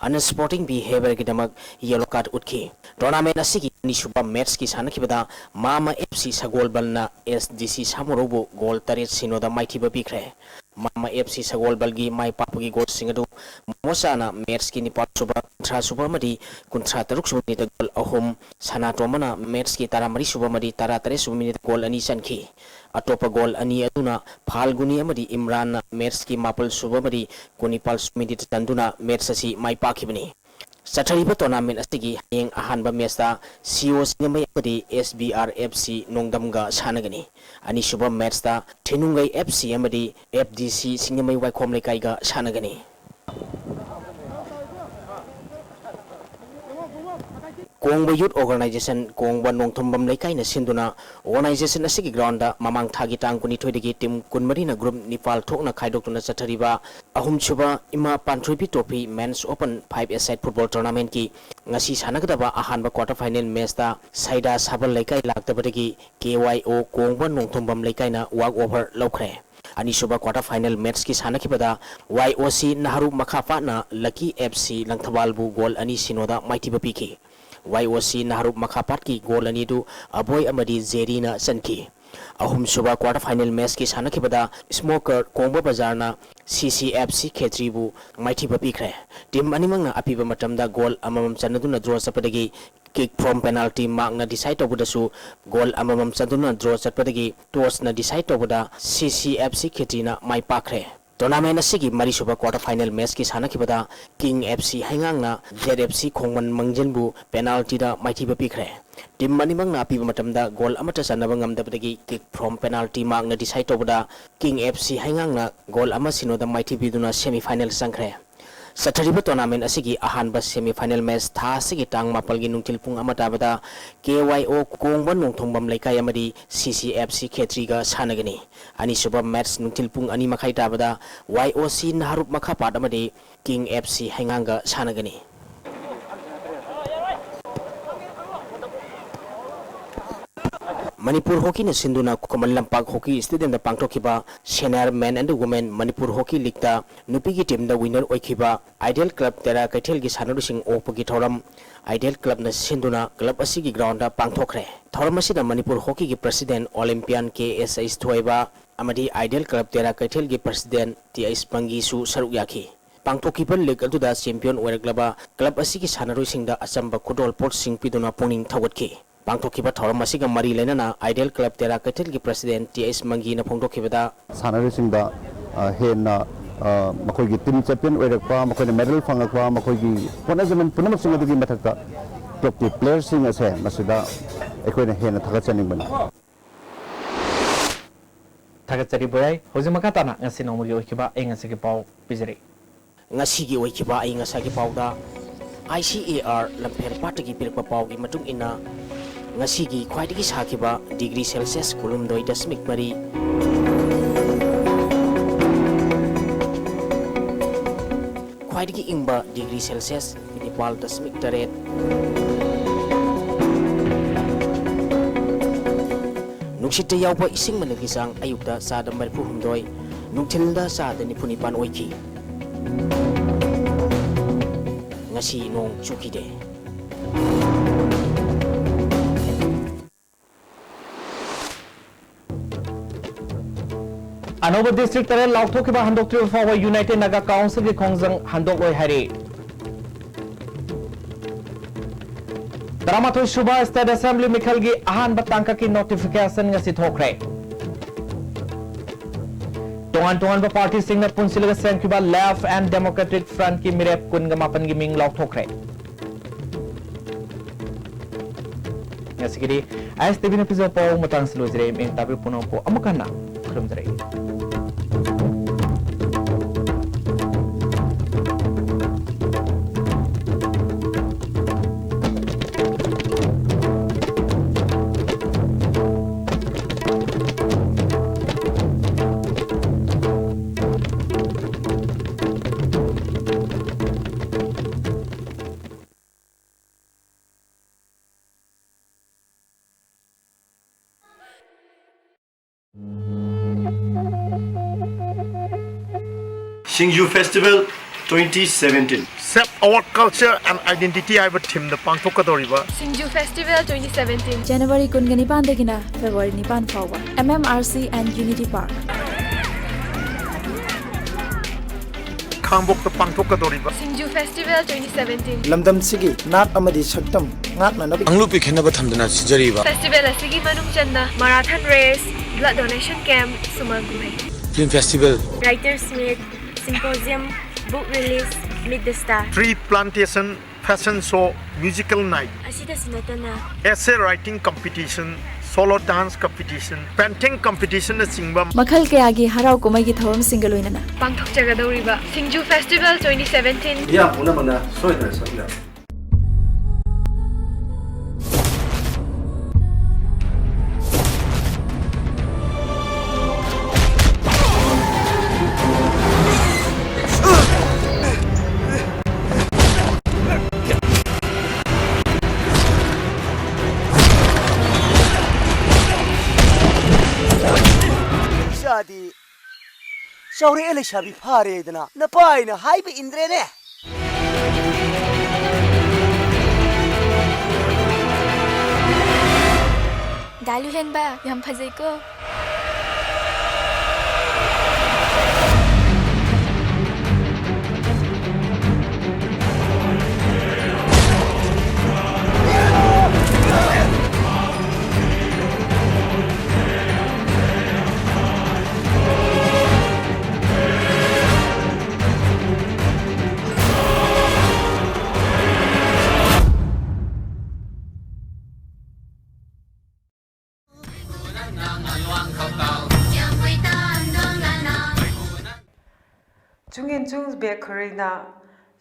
ꯑꯟꯁ꯭ꯄꯣꯔꯇꯤꯡ ꯕꯤꯍꯦꯕꯤꯌꯔꯒꯤꯗꯃꯛ ꯌꯦꯂꯣ ꯀꯥꯔꯗ ꯎꯠꯈꯤ꯫ ꯇꯣꯔꯅꯥꯃꯦꯟ ꯑꯁꯤꯒꯤ ꯑꯅꯤꯁꯨꯕ ꯃꯦꯠꯁꯀꯤ ꯁꯥꯟꯅꯈꯤꯕꯗ ꯃꯥꯃ ꯑꯦꯐ ꯁꯤ ꯁꯒꯣꯜꯕꯜꯅ ꯑꯦꯁ ꯗꯤ ꯁꯤ ꯁꯥꯃꯨꯔꯧꯕꯨ ꯒꯣꯜ ꯇꯔꯦꯠ ꯁꯤꯅꯣꯗ ꯃꯥꯏꯊꯤꯕ ꯄꯤꯈ꯭ꯔꯦ꯫ ꯃꯥꯃ ꯑꯦꯐ ꯁꯤ ꯁꯒꯣꯜꯕꯜꯒꯤ ꯃꯥꯏ ꯄꯥꯛꯄꯒꯤ ꯒꯣꯜꯁꯤꯡ ꯑꯗꯨ ꯃꯣꯃꯣꯆꯥꯅ ꯃꯦꯠꯁꯀꯤ ꯅꯤꯄꯥꯜ ꯁꯨꯕ, ꯀꯨꯟꯊ꯭ꯔꯥ ꯁꯨꯕ ꯑꯃꯗꯤ ꯀꯨꯟꯊ꯭ꯔꯥ ꯇꯔꯨꯛ ꯁꯨꯕ ꯃꯤꯅꯤꯠꯇ ꯒꯣꯜ ꯑꯍꯨꯝ, ꯁꯅꯥꯇꯣꯝꯕꯅ ꯃꯦꯠꯁꯀꯤ ꯇꯔꯥꯃꯔꯤ ꯁꯨꯕ ꯑꯃꯗꯤ ꯇꯔꯥ ꯇꯔꯦꯠ ꯁꯨꯕ ꯃꯤꯅꯤꯠꯇ ꯒꯣꯜ ꯑꯅꯤ ꯆꯟꯈꯤ꯫ ꯑꯇꯣꯞꯄ ꯒꯣꯜ ꯑꯅꯤ ꯑꯗꯨꯅ ꯐꯥꯜꯒꯨꯅꯤ ꯑꯃꯗꯤ ꯏꯝꯔꯥꯟꯅ ꯃꯦꯠꯁꯀꯤ ꯃꯥꯄꯜ ꯁꯨꯕ ꯑꯃꯗꯤ ꯀꯨꯟꯅꯤꯄꯥꯜ ꯁꯨꯕ ꯃꯤꯅꯤꯠꯇ ꯆꯟꯗꯨꯅ ꯃꯦꯠꯁ ꯑꯁꯤ ꯃꯥꯏ ꯄꯥꯛꯈꯤꯕꯅꯤ꯫ ꯆꯠꯊꯔꯤꯕ ꯇꯣꯔꯅꯥꯃꯦꯟ ꯑꯁꯤꯒꯤ ꯍꯌꯦꯡ ꯑꯍꯥꯟꯕ ꯃꯦꯠꯁꯇ ꯁꯤ ꯑꯣ ꯁꯤꯡꯖꯃꯩ ꯑꯃꯗꯤ ꯑꯦꯁ ꯕꯤ ꯑꯥꯔ ꯑꯦꯐ ꯁꯤ ꯅꯣꯡꯗꯝꯒ ꯁꯥꯟꯅꯒꯅꯤ꯫ ꯑꯅꯤꯁꯨꯕ ꯃꯦꯠꯁꯇ ꯊꯤꯅꯨꯡꯒꯩ ꯑꯦꯐ ꯁꯤ ꯑꯃꯗꯤ ꯑꯦꯐ ꯗꯤ ꯁꯤ ꯁꯤꯡꯖꯃꯩ ꯋꯥꯏꯈꯣꯝ ꯂꯩꯀꯥꯏꯒ ꯁꯥꯟꯅꯒꯅꯤ꯫ ꯀꯣꯡꯕ ꯌꯨꯠ ꯑꯣꯔꯒꯅꯥꯏꯖꯦꯁꯟ ꯀꯣꯡꯕ ꯅꯣꯡꯊꯣꯝꯕꯝ ꯂꯩꯀꯥꯏꯅ ꯁꯤꯟꯗꯨꯅ ꯑꯣꯔꯒꯅꯥꯏꯖꯦꯁꯟ ꯑꯁꯤꯒꯤ ꯒ꯭ꯔꯥꯎꯟꯗ ꯃꯃꯥꯡ ꯊꯥꯒꯤ ꯇꯥꯡ ꯀꯨꯟꯅꯤꯊꯣꯏꯗꯒꯤ ꯇꯤꯝ ꯀꯨꯟꯃꯔꯤꯅ ꯒ꯭ꯔꯨꯞ ꯅꯤꯄꯥꯜ ꯊꯣꯛꯅ ꯈꯥꯏꯗꯣꯛꯇꯨꯅ ꯆꯠꯊꯔꯤꯕ ꯑꯍꯨꯝꯁꯨꯕ ꯏꯃꯥ ꯄꯥꯟꯊꯣꯏꯕꯤ ꯇ꯭ꯔꯣꯐꯤ ꯃꯦꯟꯁ ꯑꯣꯄꯟ ꯐꯥꯏꯚ ꯑꯦ ꯁꯥꯏꯠ ꯐꯨꯠꯕꯣꯜ ꯇꯣꯔꯅꯥꯃꯦꯟꯠꯀꯤ ꯉꯁꯤ ꯁꯥꯟꯅꯒꯗꯕ ꯑꯍꯥꯟꯕ ꯀ꯭ꯋꯥꯇꯔ ꯐꯥꯏꯅꯦꯜ ꯃꯦꯆꯇ ꯁꯩꯗꯥ ꯁꯥꯕꯜ ꯂꯩꯀꯥꯏ ꯂꯥꯛꯇꯕꯗꯒꯤ ꯀꯦ ꯋꯥꯏ ꯑꯣ ꯀꯣꯡꯕ ꯅꯣꯡꯊꯣꯝꯕꯝ ꯂꯩꯀꯥꯏꯅ ꯋꯥꯛ ꯑꯣꯚꯔ ꯂꯧꯈ꯭ꯔꯦ꯫ ꯑꯅꯤꯁꯨꯕ ꯀ꯭ꯋꯥꯇꯔ ꯐꯥꯏꯅꯦꯜ ꯃꯦꯆꯀꯤ ꯁꯥꯟꯅꯈꯤꯕꯗ ꯋꯥꯏ ꯑꯣ ꯁꯤ ꯅꯍꯔꯨ ꯃꯈꯥꯄꯥꯠꯅ ꯂꯛꯀꯤ ꯑꯦꯐ ꯁꯤ ꯂꯪꯊꯕꯥꯜꯕꯨ ꯒꯣꯜ ꯑꯅꯤ ꯁꯤꯅꯣꯗ ꯃꯥꯏꯊꯤꯕ ꯄꯤꯈꯤ꯫ ꯋꯥꯏ ꯑꯣ ꯁꯤ ꯅꯍꯔꯨ ꯃꯈꯥꯄꯥꯠꯀꯤ ꯒꯣꯜ ꯑꯅꯤꯗꯨ ꯑꯕꯣꯏ ꯑꯃꯗꯤ ꯖꯦꯔꯤꯅ ꯆꯟꯈꯤ꯫ ꯑꯍꯨꯝꯁꯨꯕ quarter final matchꯀꯤ ꯁꯥꯟꯅꯈꯤꯕꯗ Smoker ꯀꯣꯡꯕ ꯕꯖꯥꯔꯅ C C F C ꯈꯦꯇ꯭ꯔꯤꯕꯨ ꯃꯥꯏꯊꯤꯕ ꯄꯤꯈ꯭ꯔꯦ꯫ Team ꯑꯅꯤꯃꯛꯅ ꯑꯄꯤꯕ ꯃꯇꯝꯗ goal ꯑꯃꯃꯝ ꯆꯟꯅꯗꯨꯅ draw ꯆꯠꯄꯗꯒꯤ kick from penalty markꯅ decide ꯇꯧꯕꯗꯁꯨ goal ꯑꯃꯃꯝ ꯆꯟꯗꯨꯅ draw ꯆꯠꯄꯗꯒꯤ tossꯅ decide ꯇꯧꯕꯗ C C F C ꯈꯦꯇ꯭ꯔꯤꯅ ꯃꯥꯏ ꯄꯥꯛꯈ꯭ꯔꯦ꯫ Tournament ꯑꯁꯤꯒꯤ ꯃꯔꯤꯁꯨꯕ quarter final matchꯀꯤ ꯁꯥꯟꯅꯈꯤꯕꯗ King F C ꯍꯩꯉꯥꯡꯅ Z F C ꯈꯣꯡꯃꯟ ꯃꯪꯖꯟꯕꯨ penaltyꯗ ꯃꯥꯏꯊꯤꯕ ꯄꯤꯈ꯭ꯔꯦ꯫ Team ꯑꯅꯤꯃꯛꯅ ꯑꯄꯤꯕ ꯃꯇꯝꯗ goal ꯑꯃꯠꯇ ꯆꯟꯅꯕ ꯉꯝꯗꯕꯗꯒꯤ kick from penalty markꯅ decide ꯇꯧꯕꯗ King F C ꯍꯩꯉꯥꯡꯅ goal ꯑꯃ ꯁꯤꯅꯣꯗ ꯃꯥꯏꯊꯤꯕꯤꯗꯨꯅ semi final ꯆꯪꯈ꯭ꯔꯦ꯫ ꯆꯠꯊꯔꯤꯕ tournament ꯑꯁꯤꯒꯤ ꯑꯍꯥꯟꯕ semi final match ꯊꯥ ꯑꯁꯤꯒꯤ ꯇꯥꯡ ꯃꯥꯄꯜꯒꯤ ꯅꯨꯡꯊꯤꯜ ꯄꯨꯡ ꯑꯃ ꯇꯥꯕꯗ K Y O ꯀꯣꯡꯕ ꯅꯣꯡꯊꯣꯡꯕꯝ ꯂꯩꯀꯥꯏ ꯑꯃꯗꯤ C C F C ꯈꯦꯇ꯭ꯔꯤꯒ ꯁꯥꯟꯅꯒꯅꯤ꯫ ꯑꯅꯤꯁꯨꯕ match ꯅꯨꯡꯊꯤꯜ ꯄꯨꯡ ꯑꯅꯤ ꯃꯈꯥꯏ ꯇꯥꯕꯗ Y O C ꯅꯍꯥꯔꯨꯞ ꯃꯈꯥꯄꯥꯠ ꯑꯃꯗꯤ King F C ꯍꯩꯉꯥꯡꯒ ꯁꯥꯟꯅꯒꯅꯤ꯫ ꯃꯅꯤꯄꯨꯔ ꯍꯣꯀꯤꯅ ꯁꯤꯟꯗꯨꯅ ꯈꯨꯃꯟ ꯂꯝꯄꯥꯛ ꯍꯣꯀꯤ stadiumꯗ ꯄꯥꯡꯊꯣꯛꯈꯤꯕ Senior Men and Women Manipur hockey leagueꯇ ꯅꯨꯄꯤꯒꯤ teamꯗ winner ꯑꯣꯏꯈꯤꯕ Ideal Club ꯇꯦꯔꯥ ꯀꯩꯊꯦꯜꯒꯤ ꯁꯥꯟꯅꯔꯣꯏꯁꯤꯡ ꯑꯣꯛꯄꯒꯤ ꯊꯧꯔꯝ Ideal Clubꯅ ꯁꯤꯟꯗꯨꯅ club ꯑꯁꯤꯒꯤ groundꯗ ꯄꯥꯡꯊꯣꯛꯈ꯭ꯔꯦ꯫ ꯊꯧꯔꯝ ꯑꯁꯤꯗ Manipur ꯍꯣꯀꯤꯒꯤ president Olympian K S H ꯊꯣꯏꯕ ꯑꯃꯗꯤ Ideal Club ꯇꯦꯔꯥ ꯀꯩꯊꯦꯜꯒꯤ president T H ꯃꯪꯒꯤꯁꯨ ꯁꯔꯨꯛ ꯌꯥꯈꯤ꯫ ꯄꯥꯡꯊꯣꯛꯈꯤꯕ league ꯑꯗꯨꯗ champion ꯑꯣꯏꯔꯛꯂꯕ club ꯑꯁꯤꯒꯤ ꯁꯥꯟꯅꯔꯣꯏꯁꯤꯡꯗ ꯑꯆꯝꯕ ꯈꯨꯗꯣꯜ ꯄꯣꯠꯁꯤꯡ ꯄꯤꯗꯨꯅ ꯄꯨꯛꯅꯤꯡ ꯊꯧꯒꯠꯈꯤ꯫ ꯄꯥꯡꯊꯣꯛꯈꯤꯕ ꯊꯧꯔꯝ ꯑꯁꯤꯒ ꯃꯔꯤ ꯂꯩꯅꯅ Ideal Club ꯇꯦꯔꯥ ꯀꯩꯊꯦꯜꯒꯤ president T H ꯃꯪꯒꯤꯅ ꯐꯣꯡꯗꯣꯛꯈꯤꯕꯗ, ꯁꯥꯟꯅꯔꯣꯏꯁꯤꯡꯗ, ꯑ, ꯍꯦꯟꯅ, ꯑ, ꯃꯈꯣꯏꯒꯤ team champion ꯑꯣꯏꯔꯛꯄ, ꯃꯈꯣꯏꯅ medal ꯐꯪꯂꯛꯄ, ꯃꯈꯣꯏꯒꯤ ꯍꯣꯠꯅꯖꯃꯟ ꯄꯨꯝꯅꯃꯛꯁꯤꯡ ꯑꯗꯨꯒꯤ ꯃꯊꯛꯇ clubꯀꯤ playerꯁꯤꯡ ꯑꯁꯦ ꯃꯁꯤꯗ ꯑꯩꯈꯣꯏꯅ ꯍꯦꯟꯅ ꯊꯥꯒꯠꯆꯅꯤꯡꯕꯅꯤ꯫ ꯊꯥꯒꯠꯆꯔꯤ ꯕꯣꯌꯥꯏ꯫ ꯍꯧꯖꯤꯛ ꯃꯈꯥ ꯇꯥꯅ ꯉꯁꯤ ꯅꯣꯡꯃꯒꯤ ꯑꯣꯏꯈꯤꯕ ꯑꯏꯪ ꯑꯁꯥꯒꯤ ꯄꯥꯎ ꯄꯤꯖꯔꯤ꯫ ꯉꯁꯤꯒꯤ ꯑꯣꯏꯈꯤꯕ ꯑꯏꯪ ꯑꯁꯥꯒꯤ ꯄꯥꯎꯗ I C A R ꯂꯝꯐꯦꯜ ꯄꯥꯠꯇꯒꯤ ꯄꯤꯔꯛꯄ ꯄꯥꯎꯒꯤ ꯃꯇꯨꯡ ꯏꯟꯅ, ꯉꯁꯤꯒꯤ ꯈ꯭ꯋꯥꯏꯗꯒꯤ ꯁꯥꯈꯤꯕ degree Celsius ꯀꯨꯟꯍꯨꯝꯗꯣꯏ ꯗꯁꯃꯤꯛ ꯃꯔꯤ, ꯈ꯭ꯋꯥꯏꯗꯒꯤ ꯏꯪꯕ degree Celsius ꯅꯤꯄꯥꯜ ꯗꯁꯃꯤꯛ ꯇꯔꯦꯠ, ꯅꯨꯡꯁꯤꯠꯇ ꯌꯥꯎꯕ ꯏꯁꯤꯡ ꯃꯅꯤꯜꯒꯤ ꯆꯥꯡ ꯑꯌꯨꯛꯇ ꯆꯥꯗ ꯃꯔꯤꯐꯨ ꯍꯨꯝꯗꯣꯏ, ꯅꯨꯡꯊꯤꯜꯗ ꯆꯥꯗ ꯅꯤꯐꯨ ꯅꯤꯄꯥꯟ ꯑꯣꯏꯈꯤ꯫ ꯉꯁꯤ ꯅꯣꯡ ꯆꯨꯈꯤꯗꯦ꯫ ꯑꯅꯧꯕ district ꯇꯔꯦꯠ ꯂꯥꯎꯊꯣꯛꯈꯤꯕ ꯍꯟꯗꯣꯛꯇ꯭ꯔꯤꯕ ꯐꯥꯎꯕ United Naga Council ꯒꯤ ꯈꯣꯡꯖꯪ ꯍꯟꯗꯣꯛꯂꯣꯏ ꯍꯥꯏꯔꯤ꯫ ꯇꯔꯥꯃꯥꯊꯣꯏ ꯁꯨꯕ State Assembly ꯃꯤꯈꯜꯒꯤ ꯑꯍꯥꯟꯕ ꯇꯥꯡꯀꯛꯀꯤ notification ꯉꯁꯤ ꯊꯣꯛꯈ꯭ꯔꯦ꯫ ꯇꯣꯉꯥꯟ ꯇꯣꯉꯥꯟꯕ party ꯁꯤꯡꯅ ꯄꯨꯟꯁꯤꯜꯂꯒ ꯁꯦꯝꯈꯤꯕ Left and Democratic Front ꯀꯤ ꯃꯤꯔꯦꯞ ꯀꯨꯟꯒ ꯃꯥꯄꯟꯒꯤ ꯃꯤꯡ ꯂꯥꯎꯊꯣꯛꯈ꯭ꯔꯦ꯫ ꯉꯁꯤꯒꯤꯗꯤ ꯑꯥꯏ ꯑꯦꯁ ꯇꯤ ꯚꯤ ꯅ ꯄꯤꯖꯕ ꯄꯥꯎ ꯃꯇꯥꯡꯁꯤ ꯂꯣꯏꯖꯔꯦ꯫ ꯃꯤꯠꯌꯦꯡ ꯇꯥꯕꯤꯔꯤꯕ ꯄꯨꯝꯅꯃꯛꯄꯨ ꯑꯃꯨꯛ ꯍꯟꯅ ꯈꯨꯔꯨꯝꯖꯔꯤ꯫ Singju Festival twenty seventeen. Shape our culture and identity ꯍꯥꯏꯕ theme ꯗ ꯄꯥꯡꯊꯣꯛꯀꯗꯧꯔꯤꯕ Singju Festival twenty seventeen, January ꯀꯨꯟꯒ ꯅꯤꯄꯥꯟꯗꯒꯤꯅ February ꯅꯤꯄꯥꯟ ꯐꯥꯎꯕ, M M R C and Unity Park. ꯈꯥꯡꯕꯣꯛꯇ ꯄꯥꯡꯊꯣꯛꯀꯗꯧꯔꯤꯕ Singju Festival twenty seventeen. ꯂꯝꯗꯝꯁꯤꯒꯤ ꯅꯥꯠ ꯑꯃꯗꯤ ꯁꯛꯇꯝ ꯉꯥꯛꯅꯅꯕ ꯀꯥꯡꯂꯨꯞꯀꯤ ꯈꯦꯠꯅꯕ ꯊꯝꯗꯨꯅ ꯁꯤꯟꯖꯔꯤꯕ Festival ꯑꯁꯤꯒꯤ ꯃꯅꯨꯡ ꯆꯟꯅ marathon race, blood donation camp, ꯁꯨꯃꯥꯡ ꯀꯨꯝꯍꯩ, Film Festival, Writers Meet, Symposium, Book Release, Meet the Star, Tree Plantation, Fashion Show, Musical Night ꯑꯁꯤꯗꯁꯨ ꯅꯠꯇꯅ Essay Writing Competition, Solo Dance Competition, Painting Competition ꯅꯆꯤꯡꯕ ꯃꯈꯜ ꯀꯌꯥꯒꯤ ꯍꯔꯥꯎ ꯀꯨꯝꯍꯩꯒꯤ ꯊꯧꯔꯝꯁꯤꯡꯒ ꯂꯣꯏꯅꯅ ꯄꯥꯡꯊꯣꯛꯆꯒꯗꯧꯔꯤꯕ Singju Festival twenty seventeen. ꯃꯤꯌꯥꯝ ꯄꯨꯝꯅꯃꯛꯅ ꯁꯣꯏꯗꯅ ꯁꯔꯨꯛ ꯌꯥꯕꯤꯌꯨ꯫ ꯏꯆꯥꯗꯤ ꯆꯥꯎꯔꯛꯑꯦ, ꯂꯩꯁꯥꯕꯤ ꯐꯥꯔꯦꯗꯅ ꯅꯄꯥꯏꯅ ꯍꯥꯏꯕ ꯏꯟꯗ꯭ꯔꯦꯅꯦ꯫ ꯗꯥ ꯂꯨꯍꯦꯟꯕ, ꯌꯥꯝ ꯐꯖꯩꯀꯣ꯫ Chungin chung bek khurina,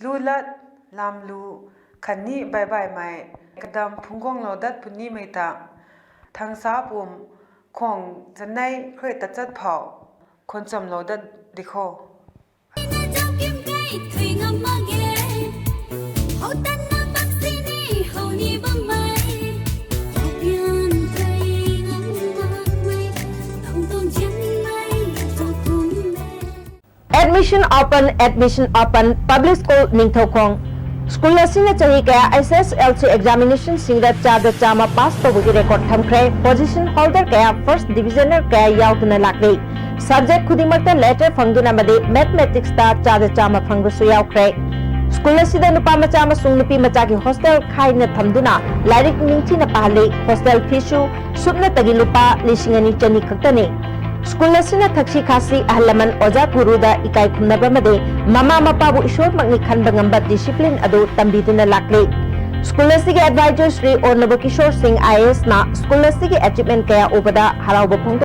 lu lat, lam lu, khan ni bai bai mai, kadam phunggong lo dat puni mai ta, thangsa pum, khong janai khroi ta chat phau, khon chom lo dat dikho. Admission open, admission open, Public School Ningthoukhong. School ꯑꯁꯤꯅ ꯆꯍꯤ ꯀꯌꯥ H S L C examination ꯁꯤꯡꯗ ꯆꯥꯗ ꯆꯥꯝꯃ pass ꯇꯧꯕꯒꯤ record ꯊꯝꯈ꯭ꯔꯦ꯫ Position holder ꯀꯌꯥ, first divisioner ꯀꯌꯥ ꯌꯥꯎꯗꯨꯅ ꯂꯥꯛꯂꯤ꯫ Subject ꯈꯨꯗꯤꯡꯃꯛꯇ letter ꯐꯪꯗꯨꯅ ꯑꯃꯗꯤ mathematics ꯇ ꯆꯥꯗ ꯆꯥꯝꯃ ꯐꯪꯕꯁꯨ ꯌꯥꯎꯈ꯭ꯔꯦ꯫ School ꯑꯁꯤꯗ ꯅꯨꯄꯥ ꯃꯆꯥ ꯑꯃꯁꯨꯡ ꯅꯨꯄꯤ ꯃꯆꯥꯒꯤ hostel ꯈꯥꯏꯅ ꯊꯝꯗꯨꯅ ꯂꯥꯏꯔꯤꯛ ꯅꯤꯡꯊꯤꯅ ꯄꯥꯍꯜꯂꯤ꯫ Hostel fee ꯁꯨ ꯁꯨꯞꯅꯇꯒꯤ ꯂꯨꯄꯥ ꯂꯤꯁꯤꯡ ꯑꯅꯤ ꯆꯅꯤ ꯈꯛꯇꯅꯤ꯫ School ꯑꯁꯤꯅ ꯊꯛꯁꯤ ꯈꯥꯁꯤ, ꯑꯍꯜ ꯂꯃꯟ, ꯑꯣꯖꯥ ꯒꯨꯔꯨꯗ ꯏꯀꯥꯏ ꯈꯨꯝꯅꯕ ꯑꯃꯗꯤ ꯃꯃꯥ ꯃꯄꯥꯕꯨ ꯏꯁꯣꯔꯃꯛꯅꯤ ꯈꯟꯕ ꯉꯝꯕ discipline ꯑꯗꯨ ꯇꯝꯕꯤꯗꯨꯅ ꯂꯥꯛꯂꯤ꯫ School ꯑꯁꯤꯒꯤ advisor ꯁ꯭ꯔꯤ ꯑꯣꯔꯅꯕ ꯀꯤꯁꯣꯔ ꯁꯤꯡ I A S ꯅ school ꯑꯁꯤꯒꯤ achievement ꯀꯌꯥ ꯎꯕꯗ ꯍꯔꯥꯎꯕ ꯐꯣꯡꯗꯣꯛ